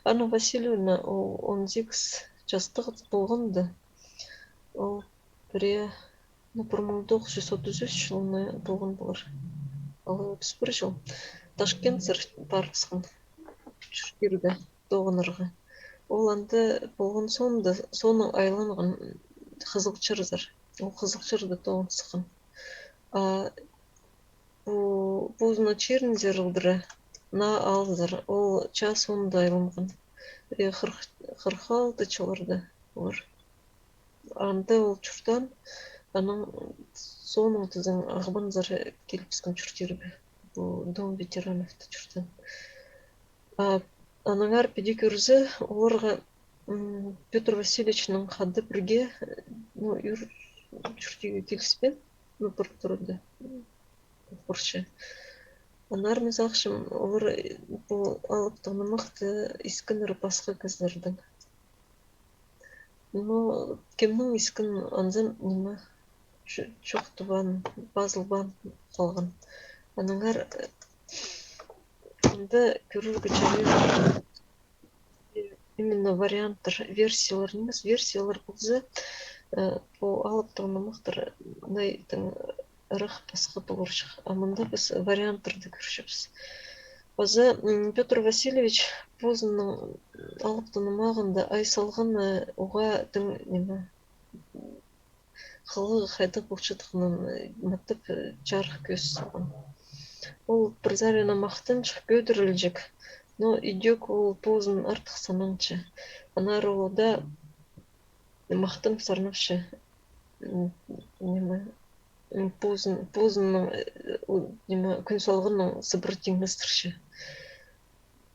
Анна Васильевна, ол он сигіс частығ полғанда, ол пірее, ну, пір муң тоғыс чӱс отыс ӱс чылына полған полар. Алай отыс пір чыл. Ташкентсер парыбысхан чуртирға, тоғынарға. Ол анда полған соонда, соонаң айланған Хызылчарзар. Ол Хызылчарда тоғын сыххан. А пу, позына чирінзер алдыра, наа аалзар, ол чаа соонда айланған. Пірее хырых, хырых алты чылларда полар. Анда ол чуртаан, анаң соонаң тізең Ағбанзар килібіскен чуртирға. пу дом ветеранов-та чуртаан. А аннаңар піди кӧрзе, оларға, м, Пётр Васильевичнең хада пірге, ну, ӱр чуртирға киліспеен, ну, пір турада, м, пурча. Аннаңар мин сағынчам, олар, э, пу алыптығ нымахты искеннер пасха кізілердең. Ну, кемнің искін анзын ниме, чо-, чоохтабаан, пазылбаан халған. Аннаңар, э, анда кӧрерге чарир, э, именно варианттар, версиялар нимес, версиялар полза, э, пу алыптығ нымахтар, э, най тың ырах пасха поларҷых. А мында піс варианттарды кӧрчебіс. Паза, м, Пётр Васильевич позының алыптығ нымағында Ай Салғанны уғаа тың ниме, хылығы хайдағ полчатханын, э, матап, э, чарых кӧзіт салған. Ол пір саринаң махтанҷых, кӧдірілҷік, но идӧк ол позын артых сананча. Аннаңар ол даа махтан сарнапча. М, ниме, м, позын, позының, э, у-, ниме, Кӱн Салғаннаң сыбыра тиңнестірче.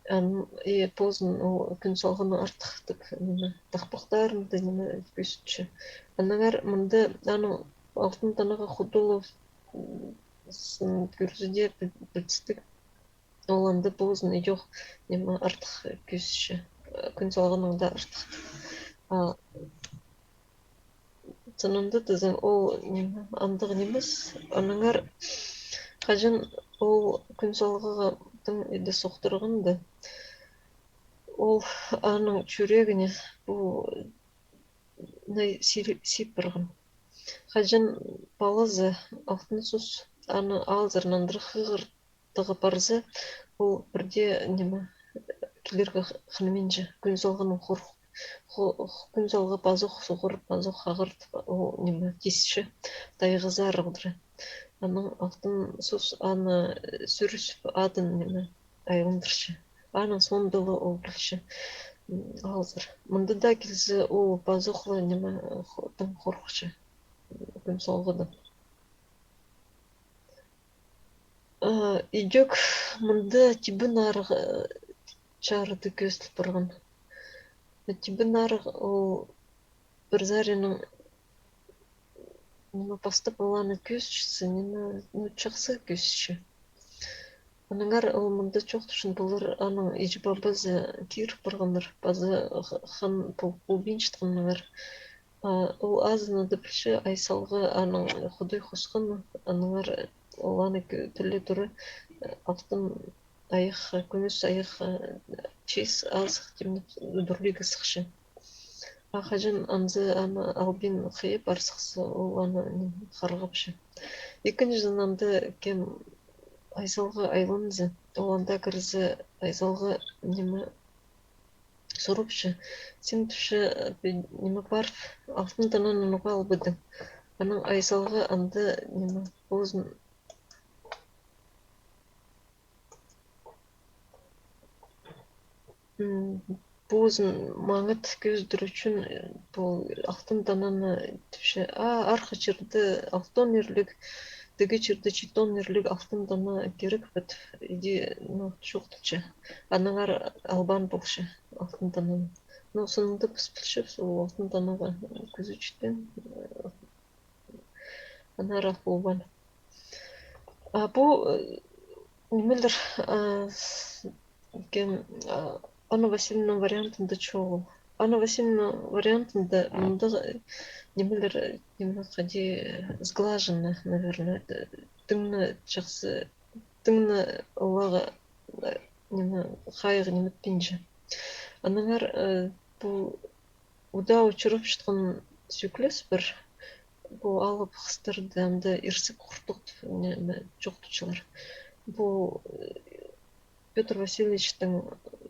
Ам, и позын ол Кӱн Салғаннаң артых тіп, ниме, тахпахтарын даа, ниме, кӧзітче. Аннаңар мында аның Алтын Танаға худолу, м, сын кӧрзе дее піл-, пілдістіг. Ол анда позын идӧк, ниме, артых кӧзітче. Кӱн Салғаннаң даа артых. А сынында тізең, ол ниме, андағ нимес. Аннаңар хаҷан ол Кӱн Салғанға тың иди сохтырғанда, ол аның чӱрегіне пу най сир-, сип парған. Хаҷан палазы Алтын Сус аны аалзар нандыра хығыр тығып парза, ол пірдее, ниме, килерге х-, хынминче, Кӱн Салғаннаң хорых-, хо-, х-, Кӱн Салғы пазох суғар, пазох хағар тіп, ол, ниме, тисче, тайғазар одыра. Анаң Алтын Сус аны, э, сӱрісіп, адын, ниме, айландырча. Аның соонда ла ол пілче, м, аалзар. Мында даа килзе, ол пазох ла, ниме, хо-, тың хорыхча, Кӱн Салғадаң. А, идӧк мында Тибін Арығ, э, чарыды кӧзіділ парған. Тибін Арығ ол пір саринаң, ниме, пастап аланы кӧзітче, ниме, ну, чахсы кӧзітче. Аннаңар ол мында чоохтапчаң, пулар аның іҷе-пабазы киріп парғаннар, паза х-, хан пол-, полбинчатханнаңар. А, ол азынада пілче, Ай Салғы аның Худай хосханы, аннаңар ол аны кӧ-, тіле тура, э, алтын айах, кӱмӱс айах, э, чиис азых тимнеп, удурлирға сыхча. А хаҷан анзы аны албин хыйа пар сыхса, ол аны, ниме, харғапча. Ікінҷізін анда кем Ай Салғы айланза, ол анда кірзе, Ай Салғы, ниме, сурапча. Син, тіпче, пе-, ниме, парып, Алтын Тананы ноға албадың? Анаң Ай Салғы анда, ниме, позын, м, позын маңат кӧзідер ӱчӱн, э, пу Алтын Тананы, тіпче, а, арғы чирде алтон ирліг, тігі чирде читон ирліг Алтын Тана кирек пе тіп, иди, ну, чоохтапча. Аннаңар албаан полча Алтын Тананы. Ну, сынында піс пілчебіс, ол Алтын Танаға кӱзі читпеен, э, аннаңар ах полбаан. А пу, э, нимелер, а, с-, кем, а, Анна Васильевна вариантында чоғыл. Анна Васильевна вариантында мындағ, э, нимелер, э, ниме, хайди, э, сглаженно, наверное, э, тың на чахсы, тың на олаға, э, ниме, хайығ ниме тіпче. Аннаңар, э, пу удаа учурапчатхан сӧклес пар. Пу алып хыстарды анда ирсек хуртух тіп, ниме, чоохтапчалар. Пу, э, Пётр Васильевичтің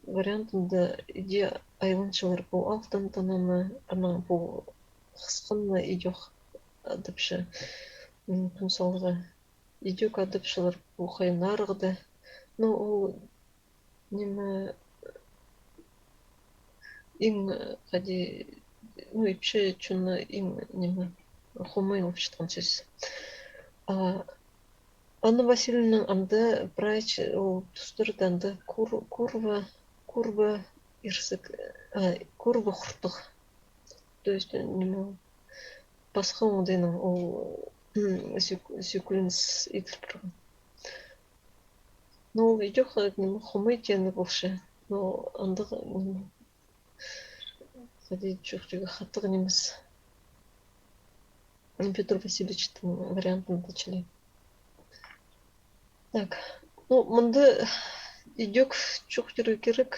вариантында иди айланчалар пу Алтын Тананы, анаң пу хысханны идӧк адапча, м, Кӱн Салғы. Идӧк адапчалар пу Хыйын Арығды. Ну, ол, ниме, иң, э, хайди, ну, ипчі чонны иң, ниме, хомайлапчатхан сӧс. А Анна Васильевнаның анда прай чы-, ол тустарда анда кур-, курва, курва ирсек, а, курва хуртығ. То есть, ниме, пасха оңдайнаң ол, м, сӧк-, сӧкӱленіс иділ парған. Но ол идӧк, э, ниме, хомай теені полча. Но андағ, ниме, хайди чоохтирға, хатығ нимес. Пётр Васильевичтің вариантында чіли. Так, ну, мында идӧк чоохтирға кирек,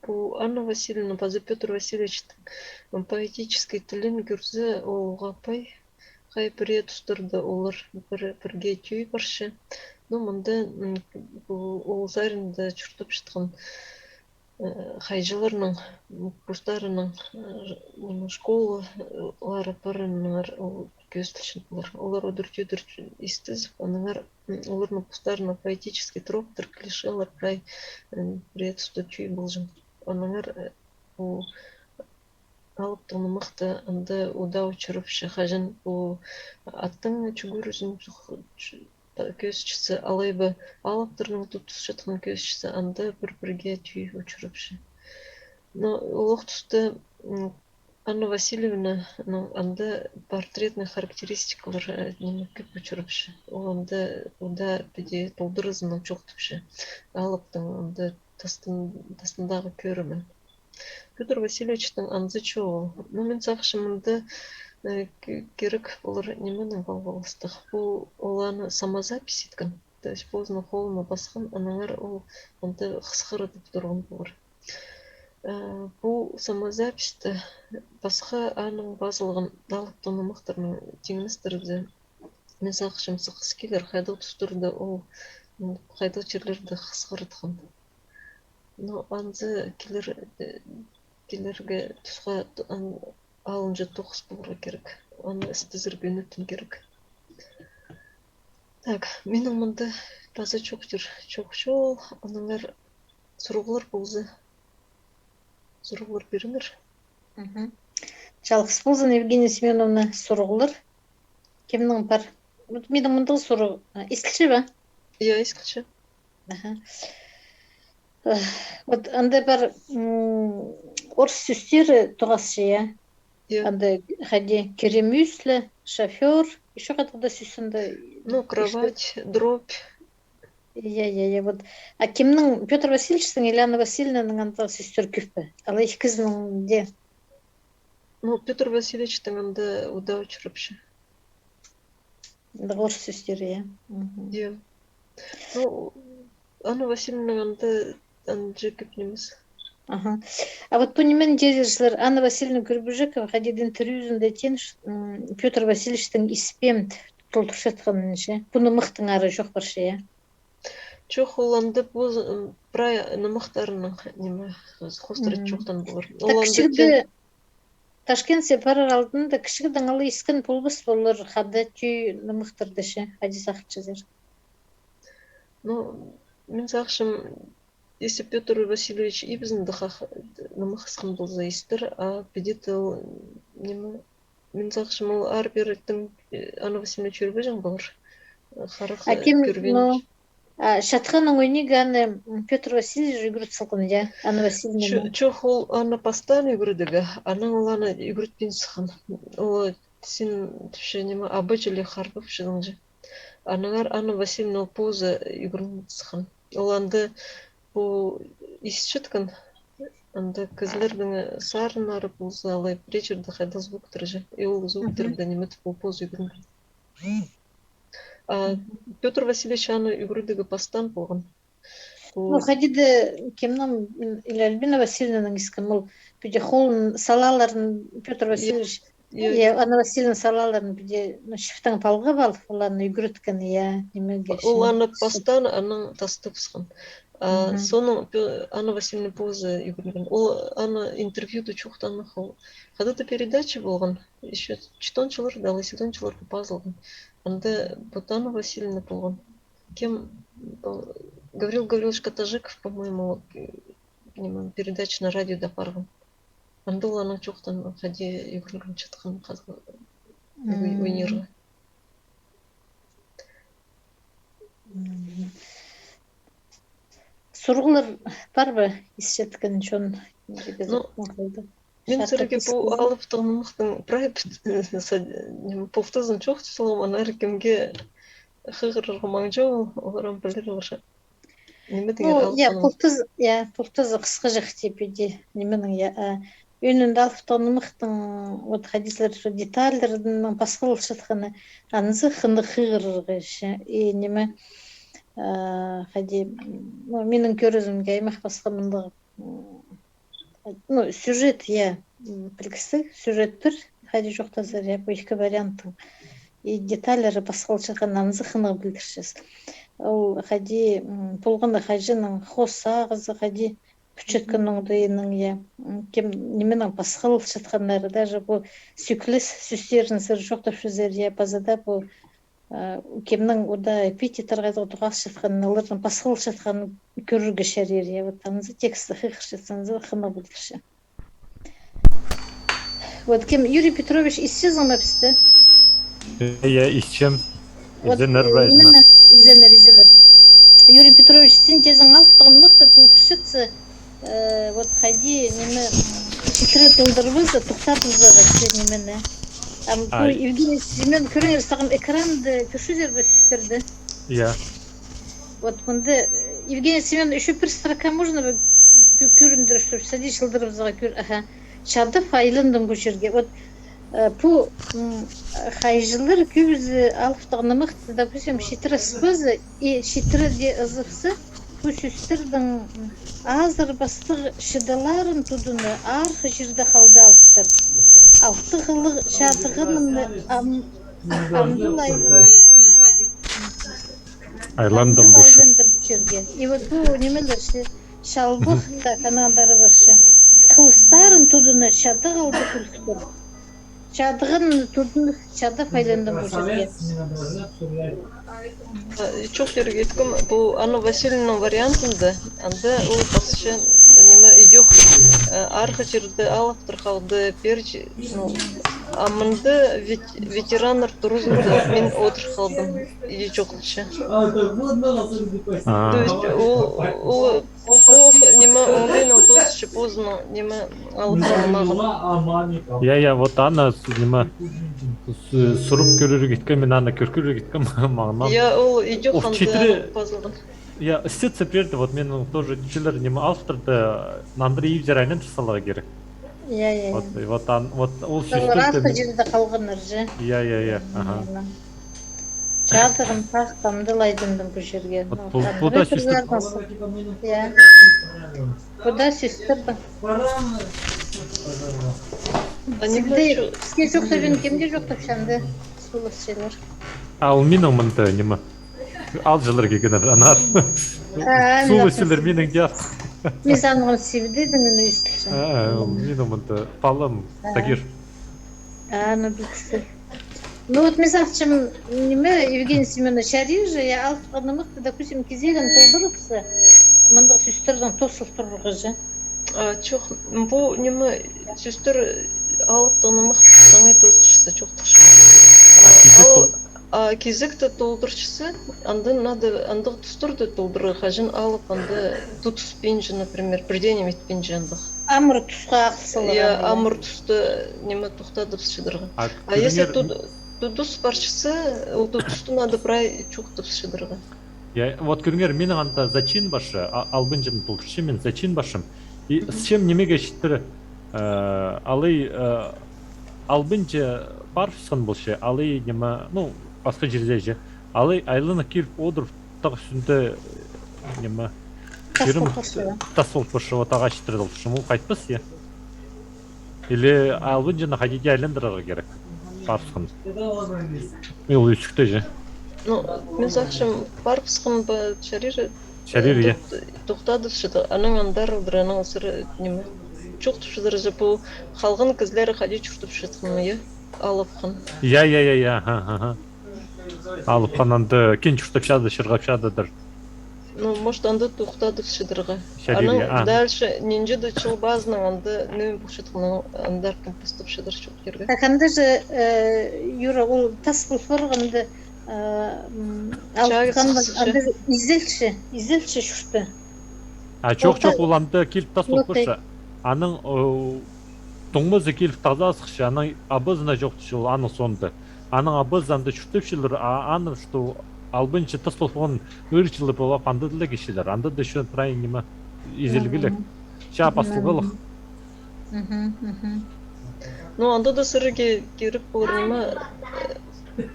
пу Анна Васильевна паза Пётр Васильевичтің поэтический тілін кӧрзе, ол уғаа пай, хай пірее тустарда олар пір, пірге тӧӧй парча. Ну, мында, м, пу, ол саринда чуртапчатхан э, хайҷыларның, м, постарының, э, ниме, школалары парыннаңар, ол кӧзіділчең полар. Олар удур-тӧдір истізіп, аннаңар, м, оларның постарына поэтический троптар, клишелер прай, м, пірее туста тӧӧй полҷаң. Аннаңар, э, пу алыптығ нымахты анда удаа учурапча, хаҷан пу аттың чӱгӱрізін чох-, чу-, та-, кӧзітчетсе, алай ба алыптарның тутчатхан кӧзітчетсе, анда пір-пірге тӧӧй учурапча. Но олох туста, м, Анна Васильевнаның анда портретный характеристикалар, э, ниме, кӧп учурапча. Ол анда удаа піди толдыразынаң чоохтапча. Алыптың анда тастын-, тастындағы кӧрімі. Пётр Васильевичтің анзы чоғыл. Ну, мин сағынчам, мында, э, ке-, кирек полар нименең палғалыстығ. Пу ол аны самозапись иткен. То есть позының холына пасхан, аннаңар ол анда хысхыртып турған полар. Э, пу самозаписьті пасха аның пазылған алыптың нымахтарынаң тиңнестірзе, мин сағынчам, сыххас килер, хайдағ тустарда ол, м, хайдағ чирлерде хысхыртхан. Но анзы килер, э, килерге тусха т-, ан-, алынҷа тоғыс поларға кирек. Аны істезерге ӱнетін кирек. Так, минің мында паза чоохтир чоох чоғыл, аннаңар сурығлар полза, сурығлар пиріңер. Мгм. Чалғыс ползын, Евгения Семёновна, сурығлар. Кемнің пар? Вот минің мындағ сурығ, а, искілче бе? Я, искілче. Аха. Эх, вот анда пар, м, орыс сӧстері тоғасча, я? Я. Анда хайди, кирем ӱс ле, шофёр, ещё хайдағ-да сӧс анда. Ну, кровать, дробь. Я, я, я, вот. А кемнің, Пётр Васильевичтің или Анна Васильевнаның анда сӧстер кӧп пе? Алай ікізінің дее? Ну, Пётр Васильевичтің анда удаа учурапча. Анда орыс сӧстері, я. Мгм. Я. Ну, Анна Васильевна анда, анда кӧп нимес. Аха. А вот пу ниме дее чирзер, Анна Васильевна Курбижекова хайди-да интервьюзында теен, ш-, м, Пётр Васильевичтің испеен толдырчатханын, че. Пу нымахтың ары чох парча, я. Чох, ол анда пу, м, прай нымахтарының, ниме, хоостыра чоохтаан полар. Ол анда кічігде теен Ташкентсер парар алдында кічігдең ала искен полбас полар хада тӧӧй нымахтарды, че, хайди сағынчазар? Ну, мин сағынчам, если Пётр Васильевич ибізінде хах-, нымах ысхан полза, истер, а піди тіл, ниме, мин сағынчам, ол аар-пеер тың, э, Анна Васильевна чӧрбеҷең полар. Харах, а кем, кӧрбеен. Ну, а, чатханның ӧнегі аны, м, Пётр Васильевич ӱгрет салған, я, Анна Васильевнаны? Чо-, чох, ол аны пастаан ӱгредіг, анаң ол аны ӱгретпин сыххан. Ол син, тіпче, ниме, абачылы харбапчаң же. Аннаңар Анна Васильевна ол позы ӱгрен сыххан. Ол анда пу исчеткен, анда кізілернің сарыннары полза, алай пірее чирде хайдағ звуктар же. И ол звуктарны ниме тіп ол позы ӱгренген. А Пётр Васильевич аны ӱгредігі пастаан полған. Ну, хайди-да кемнің, м, или Альбина Васильевнаның искен, ол піди холын салааларын Пётр Васильевич, я, Анна Васильевна салааларын піди, ну, чіптең палғап алып, оларны ӱгреткен, я, нимеге. Ол аны пастаан, анаң тастап ысхан. А соның Пё-, Анна Васильевна позы ӱгренген. Ол аны интервьюда чоохтаан ох ол. Хайдағ-да передача полған, ещё читон чылларда, алай сидон чылларда пазылған. Анда вот Анна Васильевна полған. Кем, Гаврил Гаврилович Катажиков, по-моему, ниме, передача на радиода апарған. Анда ол анаң чоохтаан, хайди ӱгренген чатхан хазы ойнирға. сурығлар пар ба, исчеткен чон? Ну, мин сірерге пу алыптығ нымахтың прай пу-, са-, ниме, полтызын чоохтап салғам, аннаңар кемге хығырарға маңнанча, олар ам пілер полар. Ниме тиген? Ну, я, алыптығ нымах? Полтыз, я, полтызы хысхаҷах тіп иди, нименің, я, а, ӧӧнінде алыптығ нымахтың, вот, хайди сірер, детальларының пасхалчатханы, анзы хынығ хығырарға чи. И ниме, а, хайди, ну, минің кӧрізімге, аймах пасха мындағ, м, ну, сюжет, я, м, пілдістіг, сюжет пір, хайди чоохтазар, я, пу ікі варианттың. И детальлары пасхалчатхан, анзы хынығ пілдірчес. Ол хайди, м, полған на хаҷанның хоос сағызы, хайди пӱтчеткен оңдайынаң, я, м, кем, нименең пасхалчатханнары, даже пу сӧклес сӧстерін сірер чоохтапчазар, я, паза даа пу, а, кемнің удаа эпитеттер хайдағ тоғасчатханын, оларның пасхалчатханын кӧрерге чарир, я, вот анзы тексті хығырчатса, анзы хынығ пілдірче. Вот кем, Юрий Петрович, исчезің ме пісті? Э, я, исчем. Вот, изеннер, э, ба, изеннер? Ниме, изеннер, изеннер. Юрий Петрович, син тізең, алыптығ нымахты толдырчатса, э, вот хайди, ниме, читіре толдырыбыза, тохтадыбызарға, че нимені. Ам пу Евгений Семён, кӧріңер, сағам экранды кӧрчезер бе, сӧстерді? Я. Вот мында, э, Евгений Семён, ещё пір строка можно ба кӧ-, кӧріндірерге, чтобы садись чылдырыбызарға кӧр-, аха. Чадап айландым пу чирге. Вот, э, пу, м, хайҷылар кӧбізі алыптығ нымахты, допустим, читіре ызыбаза, и читіре дее ызыбысса, пу сӧстернің, м, азыр пастығ чыдаларын тудыны арғы чирде халды алыптар. Алты хыллығ чадығанымны ам-, амдылай. Айландым пу чирге. И вот пу нимелер чи, чалбах та, ханандары парча. Хылыстарын тудыны чадығ алды кӱліктер. Чадығын тудыны чадап айландым пу чирге. Э, чоохтирға иткем, пу Анна Васильевнаның вариантында, анда ол пасча, ниме, идӧк, э, арғы чирде алыптар халды, пирче, ну, а мында вет-, ветераннар туразында мин одыр халдым. Иди чоохтапча. А. То есть ол, ол, ол, ниме, оңдайнаң тоозыпча позының, ниме, алыптығ нымағын. Я, я, вот аны с-, ниме, с-, сурып кӧрерге иткем, мин аны кӧр кӧрерге иткем, маңнан. Я, ол идӧк анда пазылған. Я, істетсе пирді, вот минің тоже чилер, ниме, алыптарды нандыра ибзер айландыр саларға кирек. Я, я, вот, я. И вот ан-, вот ол сӧстерді арғы чирде халғаннар же. Я, я, я, аха. Чадығын тағып амдылай айландым пу чирге. Вот пу, пу даа сӧстер. Я. Пу даа сӧстерді. Сибдей, піске чоохтабин, кемге чоохтапча анда, суласчылар? А ол минің мында, ниме. Аалҷылар килгеннер, аннаңар. А, суласчылар минің дее. Мин санағам, Сибдейдең ӱстӱлче. А, ол минің мында палам, Тагир. А, ну, пілдістіг. Ну, вот, мин сағынчам, ниме, Евгений Семёнович, чарир же, я, алыптығ нымахты, допустим, кизегін толдырыбысса, мындағ сӧстернең тоозыл турарға же. А, чох, пу, ниме, сӧстер алыптығ нымахтың саңай тоозылчатса, чоохтапча. А, кизек тол- А кизекті толдырчатса, анда надо, андағ тустарны толдырарға, хаҷан алып анда тутыспинча, например, пірдее ниме итпинче андағ. Амыр тусха ағыл саларға. Я, амыр туста, ниме, тохтадыбысчадырға. А если ту-, тутыс парчатса, ол тутысты надо прай чоохтабысчадырға. Я, вот кӧріңер, минің анда зачин парча, а-, албынҷыны толдырчам, мин зачин парчам. И січем нимеге читіре, э, алай, э, албынҷы парыбысхан полча, алай ниме, ну, пасха чирзер же. Алай айланып киліп одырып, тағ ӱстӱнде, э, ниме, тас полып парча, вот ағаа читіре толдырчам, ол хайтпас, я. Или албынҷыны хайди даа айландырарға кирек. Парыбысхан. Ол ӱзӱкте же. Ну, мин сағынчам, парыбысхан ба, чарир. Чарир, я. Тохтадыбысчадыр, анаң андар алдыр, анаң сірер, ниме, чоохтапчадыр же, пу халған кізілер хайди чуртапчатхан, я, алыпхан. Я, я, я, я, аха, аха. Алыпхан анда кин чуртапчадыр, чырғапчадыр. Ну, может, анда тохтадыбысчадырға. Чарир, анаң, я, аха. Дальше нинҷе-де чыл пазынаң анда ниме полчатханын андар кем пастапчадыр чоохтирға. Так анда же, э, Юра, ол тас пол парғанда, э, м, алыпхан анда изелче, изелче чурты. А чох, чох, ол анда киліп тас полып парча. Аның, о, туңмазы киліп таза сыхча, аның абазына чоохтапча ол аның соонда. Аның абазы анда чуртапчалар, а аны, что албынча тас полған ырчылар полып, анда даа килчелер. Анда даа чон прай ниме изелгіліг. Чаа пастылғалығ. Ну, анда даа сірерге кирек полар ниме, э,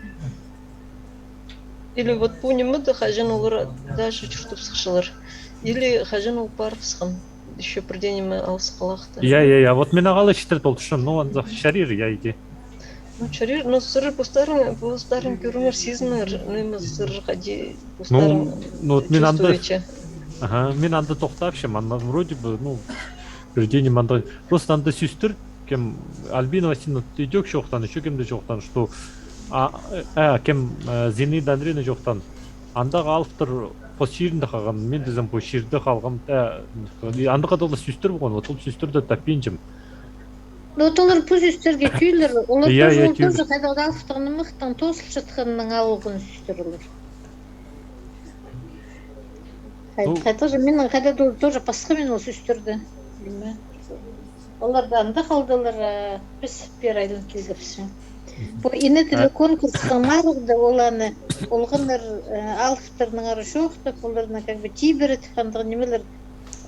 или вот пу ниме дее хаҷан олар даже чуртап сыхчалар. Или хаҷан ол парыбысхан. Ещё пірдее ниме алыс халахта. Я, я, я. Вот мин ағаа ла читіре толдырчам. Ну, анда чарир, я, иди. Ну, чарир, ну, сірер постарың, постарың кӧріңер, сизініңер, ниме сірер хайди постарың чувствуете. Ну, вот мин анда, ага, мин анда тохтапчам, анда вроде бы, ну, пірдее ниме анда, просто анда сӧстер, кем, Альбина Васильевна идӧк чоохтаан, ещё кем-де чоохтаан, что, а, э, кем, э, Зинаида Андреевна чоохтаан, андағы алыптар пос чирінде халған, мин тізем, пос чирде халған, э, андағ даа сӧстер полған, вот ол сӧстерні таппинчам. Ну, вот олар пу сӧстерге тӧӧйлер, олар тоже хайдағ-да алыптығ нымахтаң тоозылчатханнаң алылған сӧстер олар. Хайдағ же, мин хайдағ-да тоже пасха мин ол сӧстерні. Олар даа анда халдылар, а піс пеер айланып килгебіс. Пу ине тілі конкурсха марығда оларны, олғаннар, э, алыптарнаңар чоохтап, оларны как бы тибіре тіп, андағ нимелер,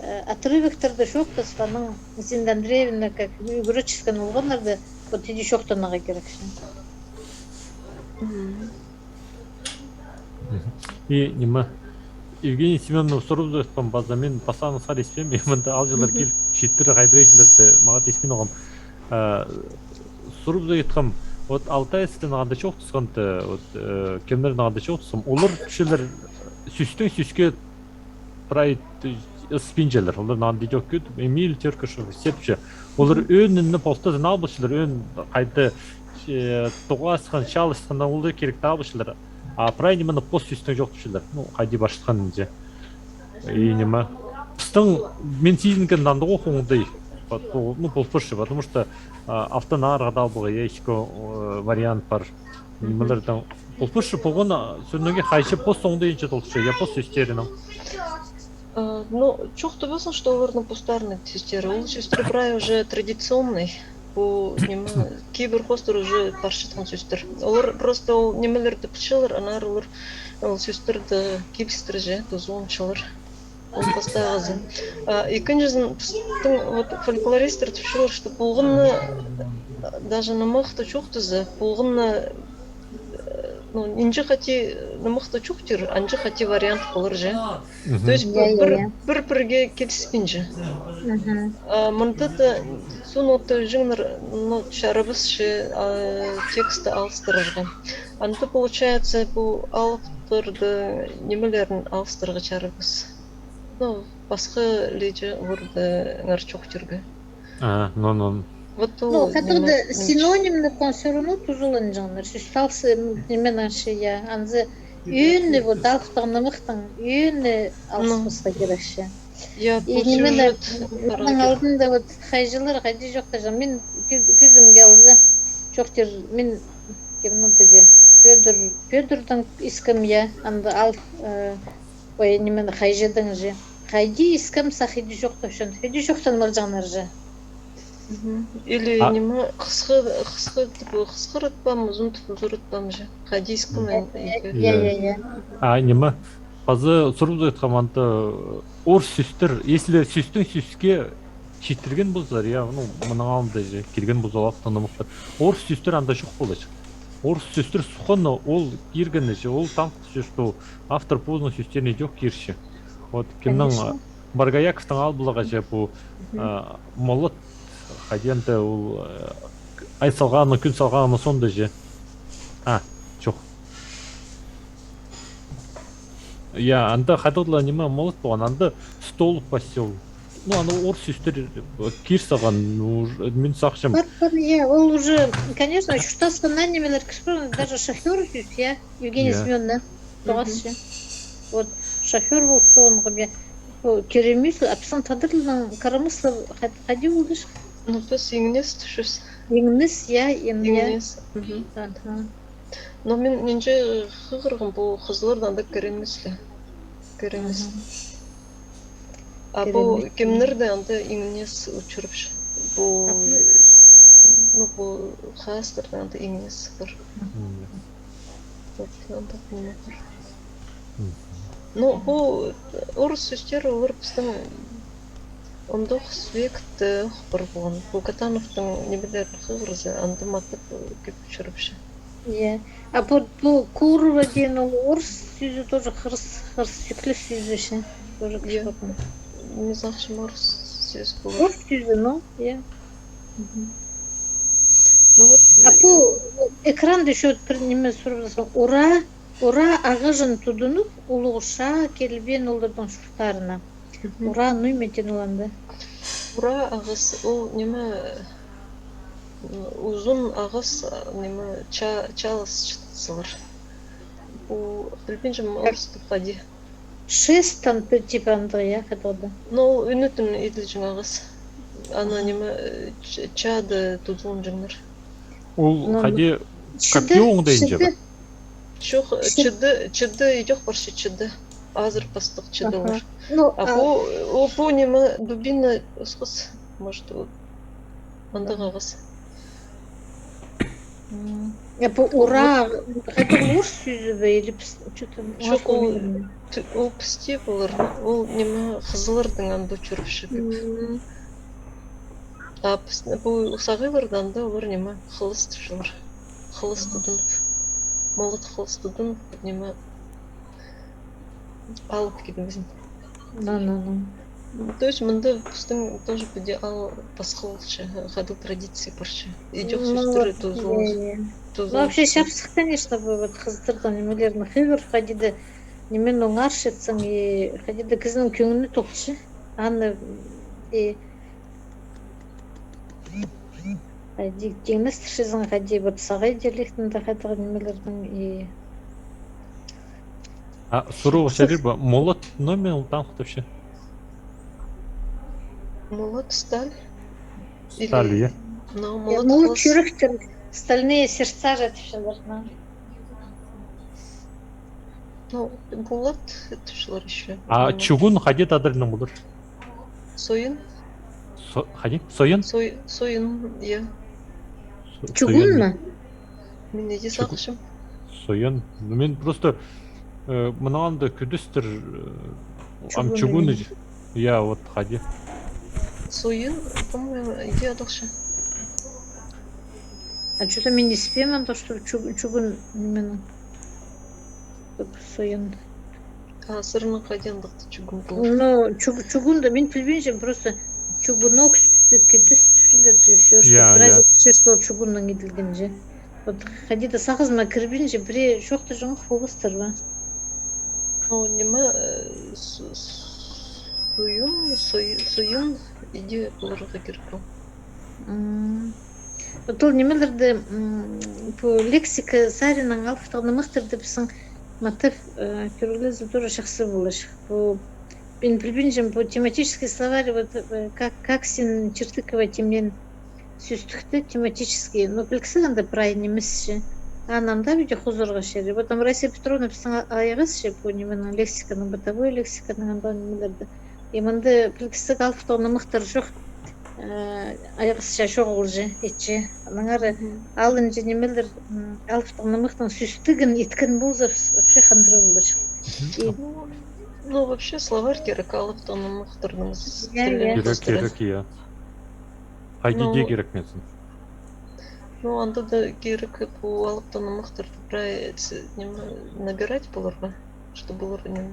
э, отрывоктарны чоохтасхан, анаң Зинаида Андреевна как ӱгретчеткен олғаннарны, вот иди чоохтанарға кирек. И ниме, Евгения Семёновна сурыбыза айтхам, паза мин пасханы сар испеем, и мында аалҷылар киліп, чииттіре хай пірее чирлерде мағат испин оғам. Э, сурыбыза айтхам, вот алтаецтер наңар даа чоохтасханда, вот, э, кемнер наңар даа чоохтасхам, олар кізілер сӧстең сӧске прай ыспинчалар. Олар наңар даа идӧк кӧдір, Эмиль Теркашев, Сепче. Олар ӧӧнін полтазын алыбысчалар, ӧӧн хайди, э, тоғасхан, чалысхан, олар кирек табысчалар. А прай нимені пос сӧстең чоохтапчалар. Ну, хайди парчатханынҷа. И ниме. Пістің, мин сизінген, андағ ох оңдай. Ну, пол парча, потому что, а, алтын арығ даа албаға, я, ещё, э, вариант пар. Нимелердең пол парча, полған, а, сӧснең хайҷы пос оңдайынҷа толча, я, пос сӧстерінең. А, ну, чоохтабазың, что оларның постарының сӧстері. Ол сӧстер прай уже традиционный. Пу, ниме, кибір хоостыра уже парчатхан сӧстер. Олар просто ол нимелерні пілчелер, аннаңар олар ол сӧстерні килістірче, тузаланчалар. Ол пастағызы. А ікінҷізін, пістің вот фольклористтер тіпчелер, что полған на, даже нымахты чоохтаза, полған на, э, ну, нинҷе хати нымахты чоохтир, анҷа хати вариант полар же. То есть пір-пірге киліспинче. А мында даа соонаң тіпчеңнер, ну, чарабас че, а, тексті алыстырарға. Анда, получается, пу алыптарның нимелерін алыстырарға чарабас. Ну, пасха лиҷе ордаңар чоохтирға. А, ну, ну. Вот ол, ну, хайдағ-да синонимнердең всё равно тузаланҷаңнар. Сӧс алыс, м, ниме, нанча, я. Анзы ӧӧні, вот, алыптығ нымахтың ӧӧні алыспасха кирекче. Я, и ниме, аның алдында вот хайҷылар хайди чоохтаҷаң. Мин кӧ-, кӧзімге алза, чоохтир, мин кемнің тігі, Пётр, Пётрдың искем, я, анда ал, э, Ой, ниме, хайҷыдаң же. Хайди искем сах, иди чоохтапчаң, иди чоохтан парҷаңнар же. Или ниме, хысхы, хысхы тіп, хысхыратпам, узун тіп, узуратпам же. Хайди искем, я, я, я. А, ниме, пазы сурыбыза айтхам, анда орыс сӧстер, если сӧстең сӧске читірген полза, я, ну, мының алнында же кирген полза, алыптығ нымахтар. Орыс сӧстер анда чох поларҷых. Орыс сӧстер сыхханы, ол киргені же, ол танытча, что автор позының сӧстеріне идӧк кирче. Вот, кемнің, конечно, а, Боргояковтың алыптығ же пу, а, молот, хайди анда ол, а, ай салғаны, кӱн салғаны соонда же. А, чох. Я, анда хайдағ-да ла ниме молот полған, анда стол, постёл. Ну, аны орыс сӧстер, э, кир салған, ну, уж-, мин сағынчам. Пар, пар, я, ол уже, конечно, чуртасханнаң нимелер кір парған, даже шофёр сӧс, я, Евгения Семёновна, тоғасча. Вот, шофёр полып тоғынғам, я. Ол киремес, а пістің тадар тілінең коромыслов хай-, хайди полча? Ну, піс иңнес тіпчебіс. Иңнес, я, иң-, я. Иңнес. Аха. Но мин нинҷе хығырғам, пу хызылларда андағ киремес ле. Киремес. Аха. А пу кемнерде анда иң ниис учурапча? Пу, ну, пу хазыларда анда иң ниис пар. М. Вот, анда ниме пар. М. Ну, пу орыс сӧстер, олар пістің он тоғызынҷы векте пар полған. Пу Катановтың нимелерін хығырза, анда матап кӧп учурапча. Иә. А пу, пу Курова теен ол орыс сӧзі тоже хырыс, хырыс сӧклес сӧзі чи. Тоже кӱс пар. Мин сағынчам, орыс сӧзі полар. Орыс сӧзі, ну, иә. Мгм. Ну вот, а пу экранда ещё пір ниме сурап салсам, ура, ура ағаҷын тудынып, улуғ чаа килбеен оларның чурттарына. Мгм. Ура, ну, ниме теен ол анда? Ура ағас, ол ниме, узун ағас, ниме, ча-, чаалас чатханнар. Ол, пілбинчем, орыстап хайди. Шест тан пір тип андағ, я, хайдағ-да. Ну, ол ӱнетін иділҷең ағас. Аны, аха, ниме, ч-, чаада тудылҷаңнар. Ол хайди, копьё оңдайынҷа ба? Чох, чіді, чіді идӧк парча, чіді. Азыр пастығ чіділер. Аха. Ну, а пу, о, пу ниме, дубина осхас, может, ол андағ ағас. М. А пу ура, хайдағ орыс сӧзі бе, или піс-, чё-то чох, ол, ол пісте полар, ол ниме, хызылларның анда учурапча кӧп. М. А піс-, пу сағийларда анда олар ниме, хылыс тіпчелер. Хылыс тудынып. Молот хылыс тудынып, ниме, алып килбезін. Ну, ну, ну. То есть мында пістің тоже піди ал пасха полча, хайдағ традиция парча. Идӧк сӧстері тузаланча. Ну, вообще, чапсых, конечно, пу вот хызылларның нимелерін хығыр, хайди-да ниме оңарчатсаң, и хайди-да кізінің кӧңні толча. Аны, и хайди тиңнестірчезің, хайди вот сағай диалектінде хайдағ нимелернең, и А сурығ чарир ба, молот номе ол танхтапча? Молот, сталь. Сталь, я? Ну, молот, молот чӱректер, стальные сердца же тіпчелер, ну. Ну, молот тіпчелер ещё. А чугун хайди тадарның полар? Сойын. Со-, хайди? Сойын? Сой-, сойын, я. Со-, чугун ма? Мин не дее сағынчам. Сойын. Ну, мин просто, э, мынаңда кӧдестір, э, ам чугун. Чугун. Я, вот хайди. Сойын, по-моему, иди адалча. А чё-то мин не испеем анда, что чуг-, чугун именно. Сойын. А сірернің хайди андағ чугун полар? Ну, чуг-, чугунда, мин пілбинчем, просто чугунок, сӱстіг кӧдес тіпчелер же, всё, что, я, я, прайзы тіпче, что ол чугуннаң иділген же. Вот хайди-да сағызыма кірбинче, пірее чоохтаҷаң ох полбастар ба? Ну, ниме, э, с-, с-, сойын, сой-, сойын иди поларға кирек ол. М. Вот ол нимелерде, м, пу лексика саринаң алыптығ нымахтарны пістің матап, э, кӧрерге тоже чахсы полар. Пу, мин пілбинчем, пу тематический словарь, вот, э, как, как син Чертыкова тимнеен сӧстікті тематический, но пілдістіг анда прай нимес чи. Аны андағ виде хозарға чарир. Вот ам Раиса Петровна пістің а-, айғасча пу нименің, лексиканың, бытовой лексиканың андағ нимелерде. И мында пілдістіг алыптығ нымахтар чох, э, айғасча, чоғыл чи, итче. Аннаңар алынҷа нимелер, м, алыптығ нымахтың сӧстігін иткен полза, вс-, вообще хандыра полар. Мгм. И ну, ну, вообще словарь кирек алыптығ нымахтарның с-, я, я, тілін кирек, кирек, я. Хайди дее кирек мин сағам. Ну, анда даа кирек пу алыптығ нымахтарды прай, ниме, набирать поларға, чтобы олар, ниме,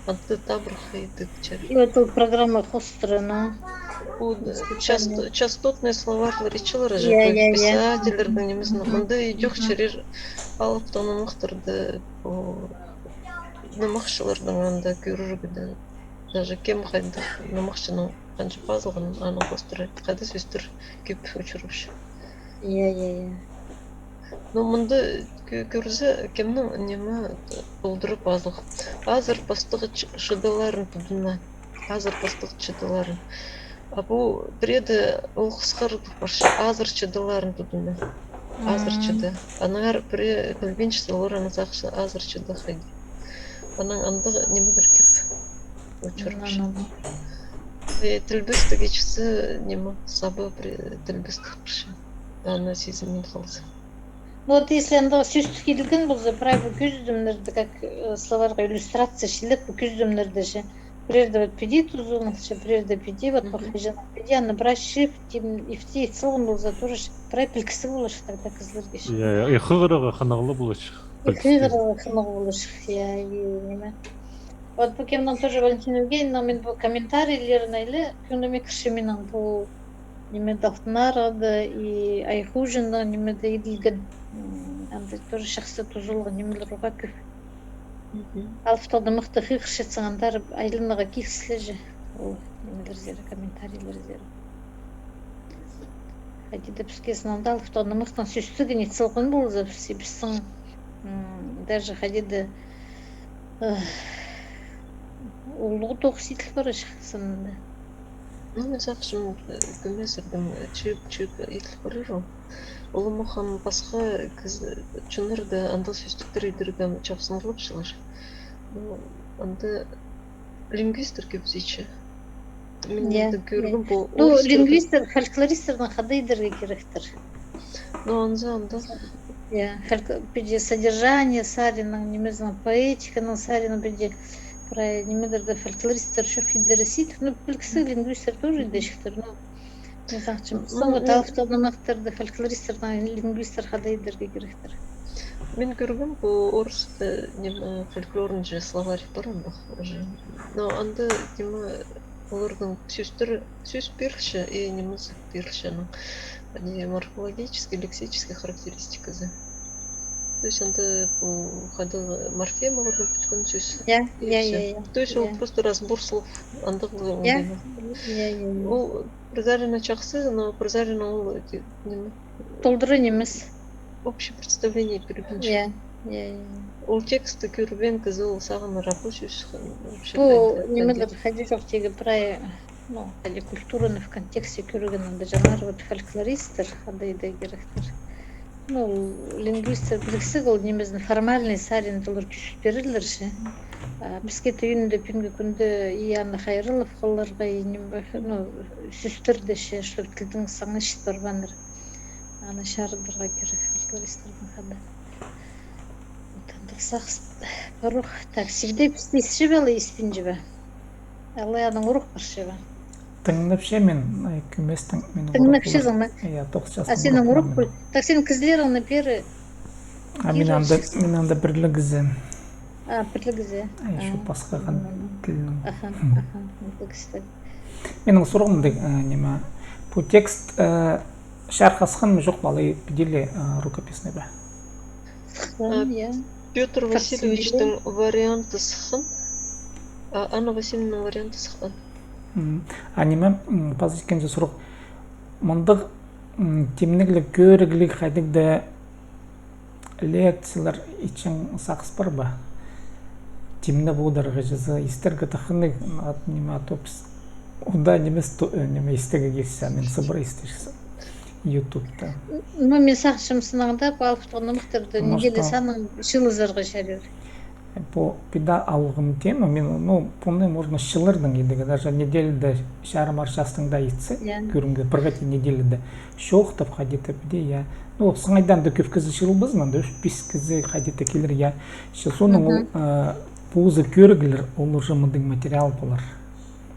анда табырах идіп чарир. И вот ол программа хоостыра, ну. Пу част-, частотный словарьлар итчелер же, я, я, я, писательлернің нимезін. Мгм. Мында идӧк чарир алыптығ нымахтарды, пу, нымахчыларның анда кӧрерге дее. Даже кем хайдағ нымахчының ханҷа пазылғанын, аның хоостыра хайдағ сӧстер кӧп учурапча. Я, я, я. Ну, мында кӧ-, кӧрзе, кемнің ниме толдыра пазылған. Азыр пастығ ч-, чыдыларын тудына. Азыр пастығ чыдыларын. А пу пірееде ол хысхарып парча, азыр чыдыларын тудына. Азыр чыды. Аннаңар пірее пілбинче, олар аны сағынча азыр чыды хайди. Анаң андағ нимелер кӧп учурапча. Ну, ну, ну. Э, тілбестіг итче, ниме, саба пір тілбестіг пирче. Аны сизінмин халза. Ну вот, если анда сӧстік иділген полза, прай пу кӧзідімнерді, как, э, словарьға иллюстрация чіли, пу кӧзідімнерді же. Пірерде вот піди тузаланча, пірерде піди, вот пу хайҷаң піди, аны прай чіп, тим, ифти ит салған полза, тоже прай пілгізіг поларҷых таа кізілерге. Я, я, и хығырарға хынығлығ поларҷых. И хығырарға хынығлығ поларҷых, я, и ниме. Вот пу кемнің тоже, Валентина Евгеньевна, мин пу комментарийлерін айлы, кӧңніме кірче минің пу ниме, Алтын Арығда и Ай Хуучинда ниме дее иділген. М, анда тоже чахсы тузаланған нимелер уғаа кӧп. Мгм. Алыптығ нымахты хығырчатсаң, андар айланарға килісле же. Ол нимелерзер, комментарийлерзер. Хайди даа піске сынында алыптығ нымахтың сӧстігін ит салған полза, піс, пістің, м, даже хайди даа, ы, улуғ тоғыс иділ парарҷых сынында. Ну, мин сағынчам, э, кӧмес ырдың, э, чыып, чыып иділ парар ол. Ол ам ох ам пасха кізі, чоннарда андағ сӧстіктер идерге ам чапсынғлапчалар. Ну, анда лингвисттер кӧп итче. Мин, я, анда, я, кӧргем, пу... Ну, орыс тілде лингвисттер, фольклористтернең хада идерге киректер. Ну, анзы анда. Я, фольк-, піди содержание саринаң, нимезінең, поэтиканың саринаң, піди прай нимелерді фольклористтер чох идерзер. Ну, пілгізіг, лингвисттер тоже идерҷіктер, ну, мин сағынчам, ну, соңғы, ну, алыптығ нымахтарды фольклористтернең лингвисттер хада идерге киректер. Мин кӧргем, пу орыс, э, ниме, фольклорный же словарь пар андағ уже. Но анда, ниме, оларның сӧстер, сӧс пирілче, и нимезі пирілче аның. Ани морфологический, лексический характеристиказы. То есть анда пу хайдағ морфемалар, пӱткен сӧс. Я, я, я, я. То есть ол просто разбор слов. Андағ, я, ниме. Я, я, я. Ол пір сарина чахсы, но пір сарина ол, э, ниме, толдыра нимес. Общее представление пиргенҷік. Я, я, я. Ол тексті кӧрбеен кізі ол сағынар, а пу сӧс, х-, вообще пу хайди, нимелер хайди чох тигі прай, ну, хайди культураны в контексте кӧрген, анда чоннар, вот, фольклористтер, хайди даа киректер. Ну, лингвисттер пілгізіг, ол нимезін формальный сарин олар кӧзіт пирерлер чи. А піске тӧӧйінде пӱӱнгі кӱнде и аны хайраллап халарға, и ниме, ну, сӧстерді чи, чтоб тілнің саңы чіт парбааннар. Аны чарыдарға кирек фольклористтернең хада. Вот андағ сағыс пар ох. Так, Сибдей пісті исче бе, ала испинче бе? Алай аның урок парча ба? Тыңнапчам мин, ай, кӧместең мин урок. Тыңнапчазың ма? Я, тоғыс частаң. А синің урок пол. Так, син кізілеріңні пеер. А мин анда, мин анда пір ле кізі. А, пір ле кізі. А, ещё пасха хан тілнің. Аха, аха, ол кізі. Минің сурығым даа, э, ниме, пу текст, э, чарыхха сыххан ма, чох па, алай піди ле, э, рукописный ба? Сыххан, я. Пётр Васильевичтің варианты сыххан, а Анна Васильевнаның варианты сыххан. М. А ниме, м, паза ікінҷі сурығ. Мындағ, м, тимнігліг, кӧрігліг хайдағ даа лекциялар итчең сағыс пар ба? Тимнеп одырарға чазы, истерге тахынығ, ат, ниме, а то піс удаа нимес, то, э, ниме, истерге килче, мин сыбыра истерҷіксім. Ютубта. Ну, мин сағынчам, сыннаң даа пу алыптығ нымахтарды неделя саннаң чыылызарға чарир. Пу піди алғым тема, мин, ну, пуны можно чыылардаң идерге, даже неделяда чарым-ар частаң даа итсе, я, кӧрімге, пір хати неделяда. Чоохтап хайди-да піди, я. Ну, сыңайдаң даа кӧп кізі чыылбазын, анда ӱс-пис кізі хайди-да килер, я. Че соонаң ол, э, позы кӧріглер, ол уже мындағ материал полар.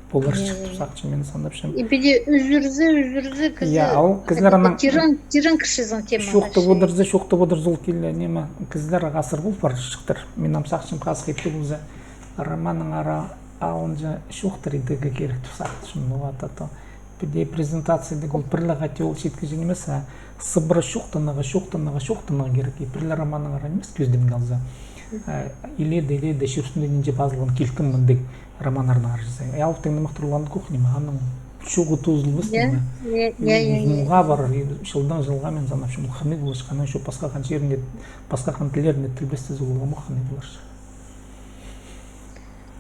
Поларҷых тіп сағынчам, мин санапчам. И піди ӱзӱрзе, ӱзӱрзе кізі. Я, ол кізілер анаң тирең, тирең кірчезің темаға. Чоохтап одырза, чоохтап одырза, ол киле, ниме, кізілер ағаа сыр пол парарҷыхтар. Мин ам сағынчам, хазых итсе полза, романнаңар алынҷа чоохтар идерге кирек тіп сағынчам. Ну, вот, а то піди презентация дее ол пір ле хати ол читкіҷең нимес, а сыбыра чоохтанарға, чоохтанарға, чоохтанарға кирек. И пір ле романнаңар нимес, кӧзідімге алза. А, иледе, иледе чир ӱстӱнде нинҷе пазылған килкім мындағ романнарнаңар чізе. Алыптығ нымахтар уланып кох ниме, аның чоғы тоозылбас ниме. Я, я, я. Ниме, я, я, я. Муға парар, и чылдаң чылға мин санапчам, ол хынығ поларҷых, анаң чох пасха хан чирінде, пасха хан тіллерінде тілбестезі ол ам ох хынығ поларҷых.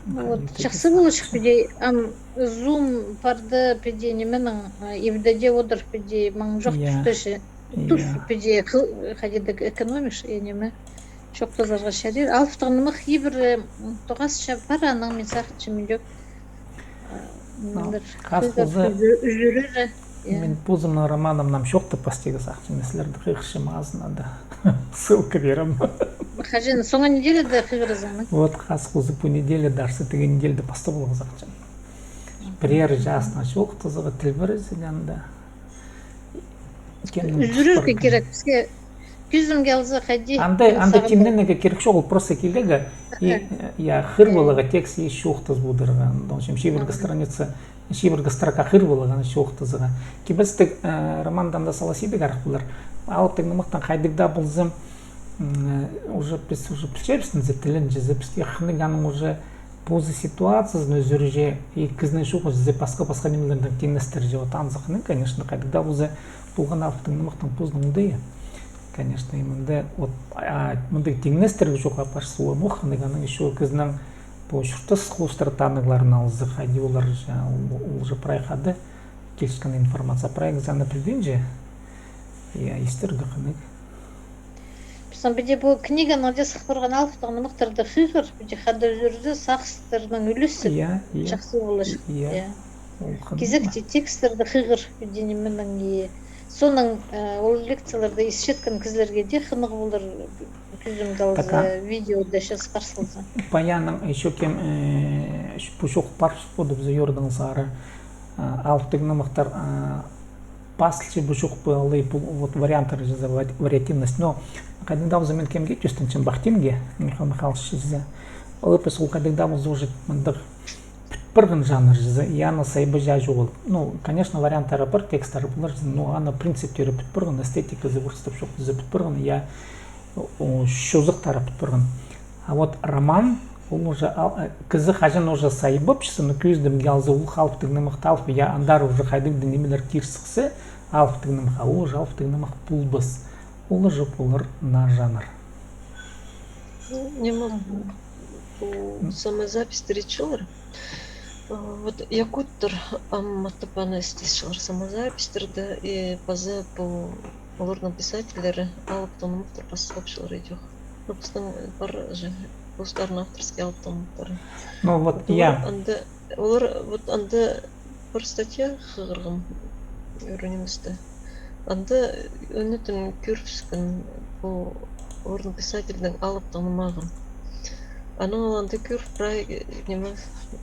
Ну вот, чахсы поларҷых піди, ам, Zoom парды піди, нименің, а, ибде дее одыр піди, маң чох туста чи. Тус піди, хайди-да экономишь, я, ниме. Чоохтазарға чарир. Алыптығ нымах ибіре, м, тоғасча пар, анаң мин сағынчам, мин дее, а, Ну, хас позы, мин позымның романымнаң чоохтап пастирға сағынчам, сірерні хығырчам азынада. Ссылка пирем. Хаҷан, соңғы неделяда хығырзың? Вот, хас позы пу неделяда, арса тігі неделяда пастап аларға сағынчам. Пірер частың чоохтазарға, тілбірезерге анда. Кемнің ӱзӱрерге кирек, піске кӧзімге алза, хайди. Анда, анда тимненерге кирек чоғыл, ол просто килерге. И, я, хығыр поларға текст, и чоохтазып одырарға. Анда, в общем, чибіргі страница, чибіргі строка хығыр поларға, аны чоохтазарға. Кибелістіг, э, романнаң даа сала сибек арах полар. Алыптығ нымахтаң хайдағ даа полза, м, э, уже піс уже пілчебіс, тілін чізе, піске хынығ аның уже позы ситуациязын ӱзӱрче, и кізінің чоохтазы пасха-пасха нимелернең тиңнестірче. Вот анзы хынығ, конечно, хайдағ даа полза, полған алыптығ нымахтың позының оңдайы. Конечно, и мында, вот, а, мында тиңнестіріг чоғыл апарча, ол ам ох хынығ, аның ещё кізінің пу чуртас хоостыра танығларын алза, хайди олар, ча, ол, ол же прай хада киліскен информация, прай кізі аны пілбинче, я, истерге хынығ. Пістің піди пу книганың даа сых парған алыптығ нымахтарды хығыр, піди хада ӱзӱрзе, сағыстарнаң ӱлессе, я, я, чахсы полар. Я. Я. Ол хынығ. Кизекте тексттерді хығыр, піди нименең, и соның, э, ол лекцияларда исчеткен кізілерге дее хынығ полар, кӧзімге алза, видеода чазып пар салза. Паяның ещё кем, э, пу чоох пар полды пізе Йорданның сары, э, алыптығ нымахтар, э, пазылча пу чоох пу алай, пу, вот, варианттар чізе, вари-, вариативность. Но хайдағ даа полза мин кемге тӧстенчем, Бахтинге, Михаил Михайлович чізе. Ол піс ол хайдағ даа полза уже мындағ пӱт парған жанр чізе, и аны сайбаҷаң чоғыл. Ну, конечно, варианттары пар, тексттері полар чізе, но аны принциптері пӱт парған, эстетиказы, орыстап чоохтаза, пӱт парған, я, о, чозахтары пӱт парған. А вот роман, ол уже ал-, э, кізі хаҷан уже сайбапчаза, ну, кӧзідімге алза, ол алыптығ нымахты алып, я, андар уже хайдағ даа нимелер кир сыхса алыптығ нымахха, ол уже алыптығ нымах полбас. Ол уже полар наа жанр. Ну, ниме, пу самозапись тіречілер. А, вот якуттар ам матап аны істесчелер самозаписьтерді, и паза пу оларның писательлері алыптығ нымахтар пас салчалар идӧк. Ну, пістің пар же, постарының авторский алыптығ нымахтары. Ну, вот, я. Олар анда, олар вот анда пір статья хығырғам ӱренімісте. Анда ӧнетін кӧрібіскен пу орын писательдің алыптығ нымағын. Анаң ол анда кӧр прай, э, ниме,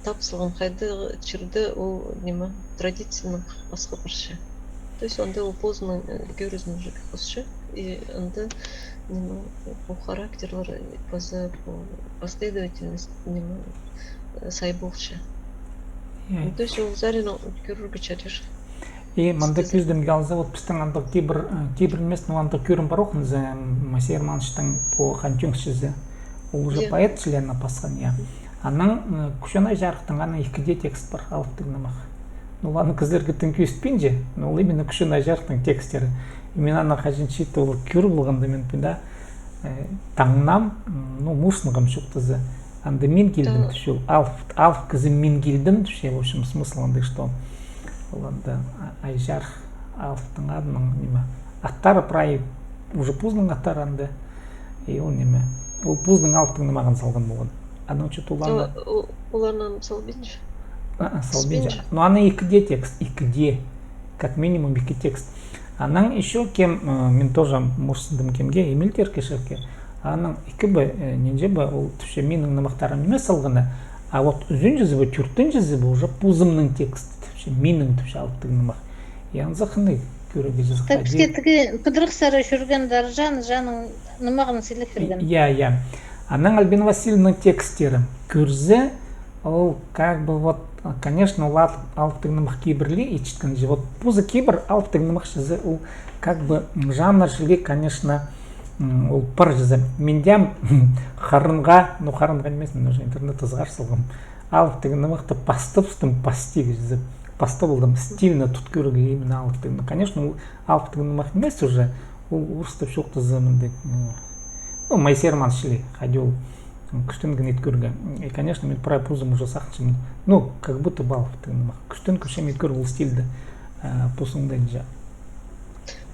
тап салған, хайдағ чирде ол, ниме, традициянаң пасха парча. То есть анда ол позының, э, кӧрізін уже хосча. И анда, ниме, пу характерлер, э, паза пу последовательность, ниме, э, сай полча. Ну, то есть ол саринаң кӧрерге чарир. И мында кӧзідімге алза, вот пістің андағ кибір, э, кибір нимес, но андағ кӧрім пар ох, зе, м, Моисей Романовичтің пу «Хан Тӧңсізі». Ол уже поэт чіленіне пасхан, я. Анаң, э, Кӱчен Айҷарыхтың аның ікі дее текст пар, алыптығ нымах. Ну, ол аны кізілерге тың кӧзітпинче, но ол именно Кӱчен Айҷарыхтың тексттері. И мин аны хаҷан чиитті ол кӧр полғанда, мин піди, э, таңнам, м, ну, мурсынғам чоохтаза. Анда мин килдім тіпче, ол алып, алып кізі мин килдім тіпче, в общем, смысл андағ, что ол анда, а, Айҷарых алыптың адының, ниме, аттары прай уже позының аттары анда. И ол, ниме, ол позының алыптың нымағын салған полған. Анаң чё-то ол аны. Ол, ол, ол анаң салбинча. А, а, салбинча. Салбинча. Но анаң ікі дее текст, ікі дее. Как минимум ікі текст. Анаң ещё кем, э, мин тоже мурсындым кемге, Эмиль Теркешевке. Анаң ікі бе, э, нинҷе бе, ол тіпче минің нымахтарым нимес салғаны, а вот ӱзінҷізі бе, тӧртінҷізі бе, уже позымның тексті тіпче, минің тіпче алыптығ нымах. И анзы хынығ кӧрерге чазағ. Так, піске тігі пыдырых сари чӧрген Даржан, Жанның нымағын сіліг пирген. Я, я. Анаң Альбина Васильевнаның тексттері кӧрзе, ол как бы вот, конечно, ол ал-, алыптығ нымах кибірліг, итчеткенҷе. Вот позы кибір алыптығ нымах чізе, ол как бы, м, жанр чіли, конечно, м, ол пар чізе. Мин дее харынға, ну, харынға нимес, мин уже интернетте сығар салғам. Алыптығ нымахты пастабыстым, пасти чізе. Пастап алдым, стильно тут кӧрерге именно алыптығ. Ну, конечно, ол алыптығ нымах нимес уже, ол орыстап чоохтаза мындағ, м, ну, Моисей Романович чіли, хайди ол, м, кӱстенген ит кӧрерге. И, конечно, мин прай позым уже сағынчам. Ну, как будто бы алыптығ нымах. Кӱстенгем ит кӧрерге ол стильді, э, позымда.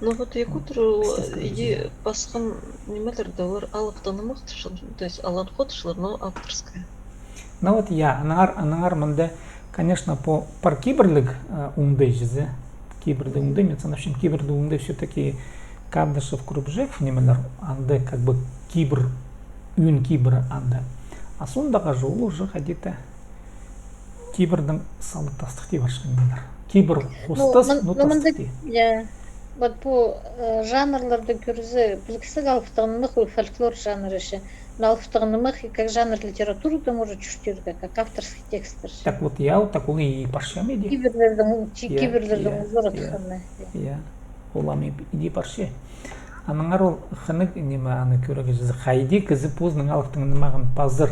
Ну вот якуттар ол, э, иди пасхан нимелерде олар алыптығ нымах тіпчелер, то есть аланхо тіпчелер, но авторская. Ну вот, я, аннаңар, аннаңар мында Конечно, по, пар кибірліг, э, оңдай чізе. Кибірліг оңдай, мин санапчам, кибірліг оңдай всё-таки Кадышев, Курбижев, нимелер, анда как бы кибір, ӱн кибірі анда. А соондағы же ол уже хайди-да кибірнің салыптастығ тіп парчатхан нимелер. Кибір хостас, но тастығ тіп. Я. Вот пу, э, жанрларны кӧрзе, пілдістіг, алыптығ нымах ол фольклор жанры чи. Но алыптығ нымах и как жанр литературада может чуртирға, как авторский текстер чи. Так вот, я, вот так ол и парча ма иди. Кибірлернің, чи-, я, кибірлернің, я, узор, я, атханы. Я. Ол ам и иди парча. Аннаңар ол хынығ ниме, аны кӧрерге чізе, хайди кізі позының алыптығ нымағын пазар.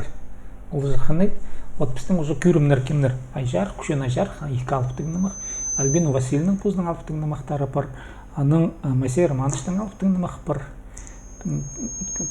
Ол же хынығ. Вот пістің уже кӧрімнер кемнер. Айҷар, Кӱчен Айҷар, ха, ікі алыптығ нымах. Альбина Васильевнаның позының алыптығ нымахтары пар. Анаң, э, Моисей Романовичтің алыптығ нымах пар. М,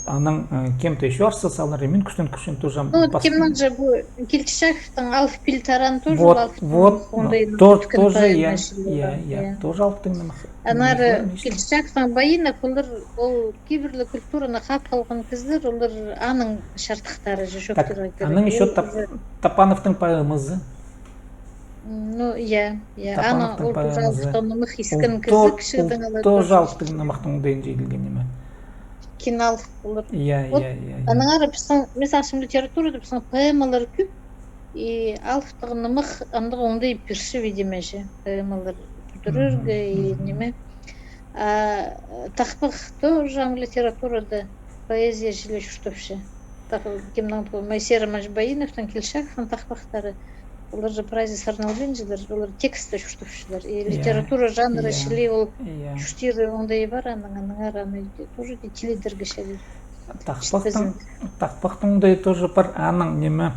анаң, э, кем-то ещё арса салар, мин кӱстең кӧрчем тоже. Ну, вот пас- кемнің же пу Кильчичаковтың «Алып пил Таран» тоже, вот, алыптығ, вот, ондай, ну, тор-, тоже, я, я, я, тоже алыптығ нымах. Аннаңар Кильчичаковтың Баинов, олар, ол кибірліг культураны хап алған кізілер, олар аның чардыхтары же чоохтирға кирек. Анаң ещё Тап-, Тапановтың поэмазы. Ну, я, я. Анаң ол тоже алыптығ нымах искен кізі, кізі. Тоже алыптығ нымахтың оңдайынҷа иділген ниме. Кинал олар. Я, я, я. Аннаңар пістің, мин сағынчам, литературада пістің поэмалар кӧп, и алыптығ нымах андағ оңдай пирче, видимо, же, поэмалар пӱдірерге и ниме. А тахпах тоже ам литературада, поэзия чіли чуртапча. Тах-, кемнің пу, Моисей Романович Баиновтың, Кильчичаковтың тахпахтары. Олар же прайзы сарналбинчалар, олар текстте чуртапчалар. И литература жанры чіли ол чуртирға оңдайы пар, анаң, аннаңар аны тоже тилідерге чарир. Тахпахтың, тахпахтың оңдайы тоже пар, анаң ниме,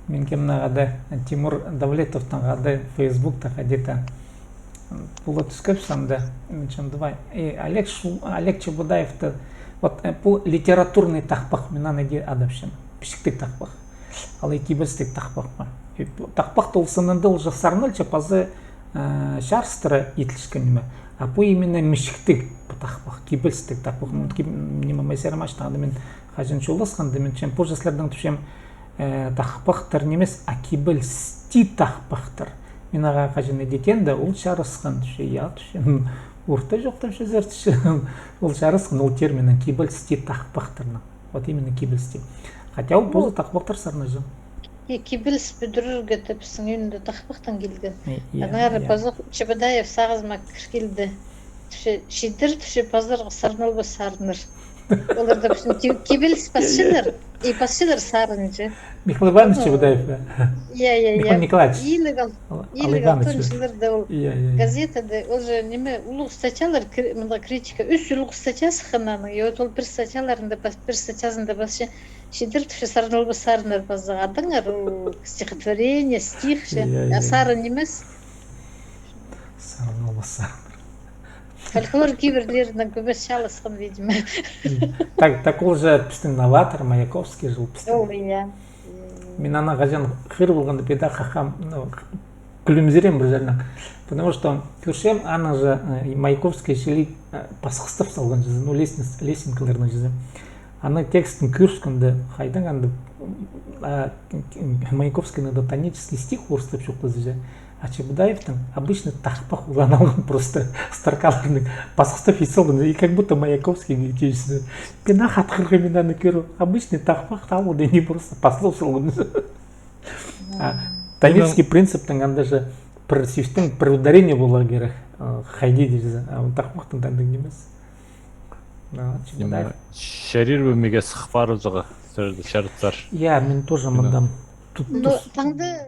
мин кемнең хада, Тимур Давлетовтың хада Фейсбукта хайди-да полып тӱскебіс анда, мин чон давай. И Олег Шу-, Олег Чебодаевты, вот, э, пу литературный тахпах, мин аны иди адапчам. Пічіктіг тахпах. Алай кибелістіг тахпах па. И пу тахпах тулсынында ол же сарнылча паза, э, чарыстыра иділчеткен ниме. А пу именно мічіктіг пу тахпах, кибелістіг тахпах. М, киб-, ниме, Моисей Романовичтең анда мин хаҷан чолласханда, мин тіпчем, пу же сірернің, тіпчем, э, тахпахтар нимес, а кибелісті тахпахтар. Мин ағаа хаҷан иди теем дее, ол чарысхан, тіпче, я, тіпчем, орта чоохтапчазар, тіпче, ол чарысхан, ол терминнең, кибелісті тахпахтарның. Вот именно кибелісті. Хотя ол позы тахпахтар сарнаҷаң. И кибеліс пӱдірерге тіп пістің ӧӧнде тахпахтаң килген. Э, я, аннаңар я. Пазох Чебодаев сағызыма кір килді. Тіпче, чидер, тіпче, пазарға сарналбас сарыннар. Олар да пістің ки-, кибеліс пасчалар, и пасчалар сарынҷы. Михаил Иванович Чебодаев, я? Я, я, я. Михаил Николаевич. Иліг ал-, иліг алтынҷы чылларда ол газетада, ол же ниме, улуғ статьялар, кри-, мында критика, ӱс улуғ статья сыххан аның. И вот ол пір статьяларында пас-, пір статьязында пасча, чидер, тіпче, сарналбас сарыннар пазох. Адаңар ол стихотворение, стих чи. Я, я. А сарын нимес. Сарналбас сарыннар. Фольклор кибірлерінең кӧмес чааласхан, видимо. Так, так ол же пістің новатор, Маяковский же ол пістің. Ол, я. Мин аны хаҷан хығыр полғанда, піди хахам, ну, кӱлімзірем пір чирдең. Потому что кӧрчем, аны же, э, Маяковский чіли, э, пасхыстап салған чізе, ну, лестниц-, лесенкаларның чізе. Аны текстін кӧріскенде, хайдаң анда, а, Маяковскийнің да тонический стих орыстап чоохтаза же. А Чебодаевтің обычный тахпах уланылған просто строкаларның пасхыстап ит салған. И как будто Маяковский не тиісті. Пинах атхырға мин аны кӧріп. Обычный тахпах таа ол даа ниме, просто паслап салған. А тонический принциптің анда же пір сӧстің пір ударение поларға кирек. А, хайди дирзе. А тахпахтың андағ нимес. Чарир ба мағаа сых парылҷаға, сірерді чарытсар? Я, мин тоже мындам. Тут, ну, таңда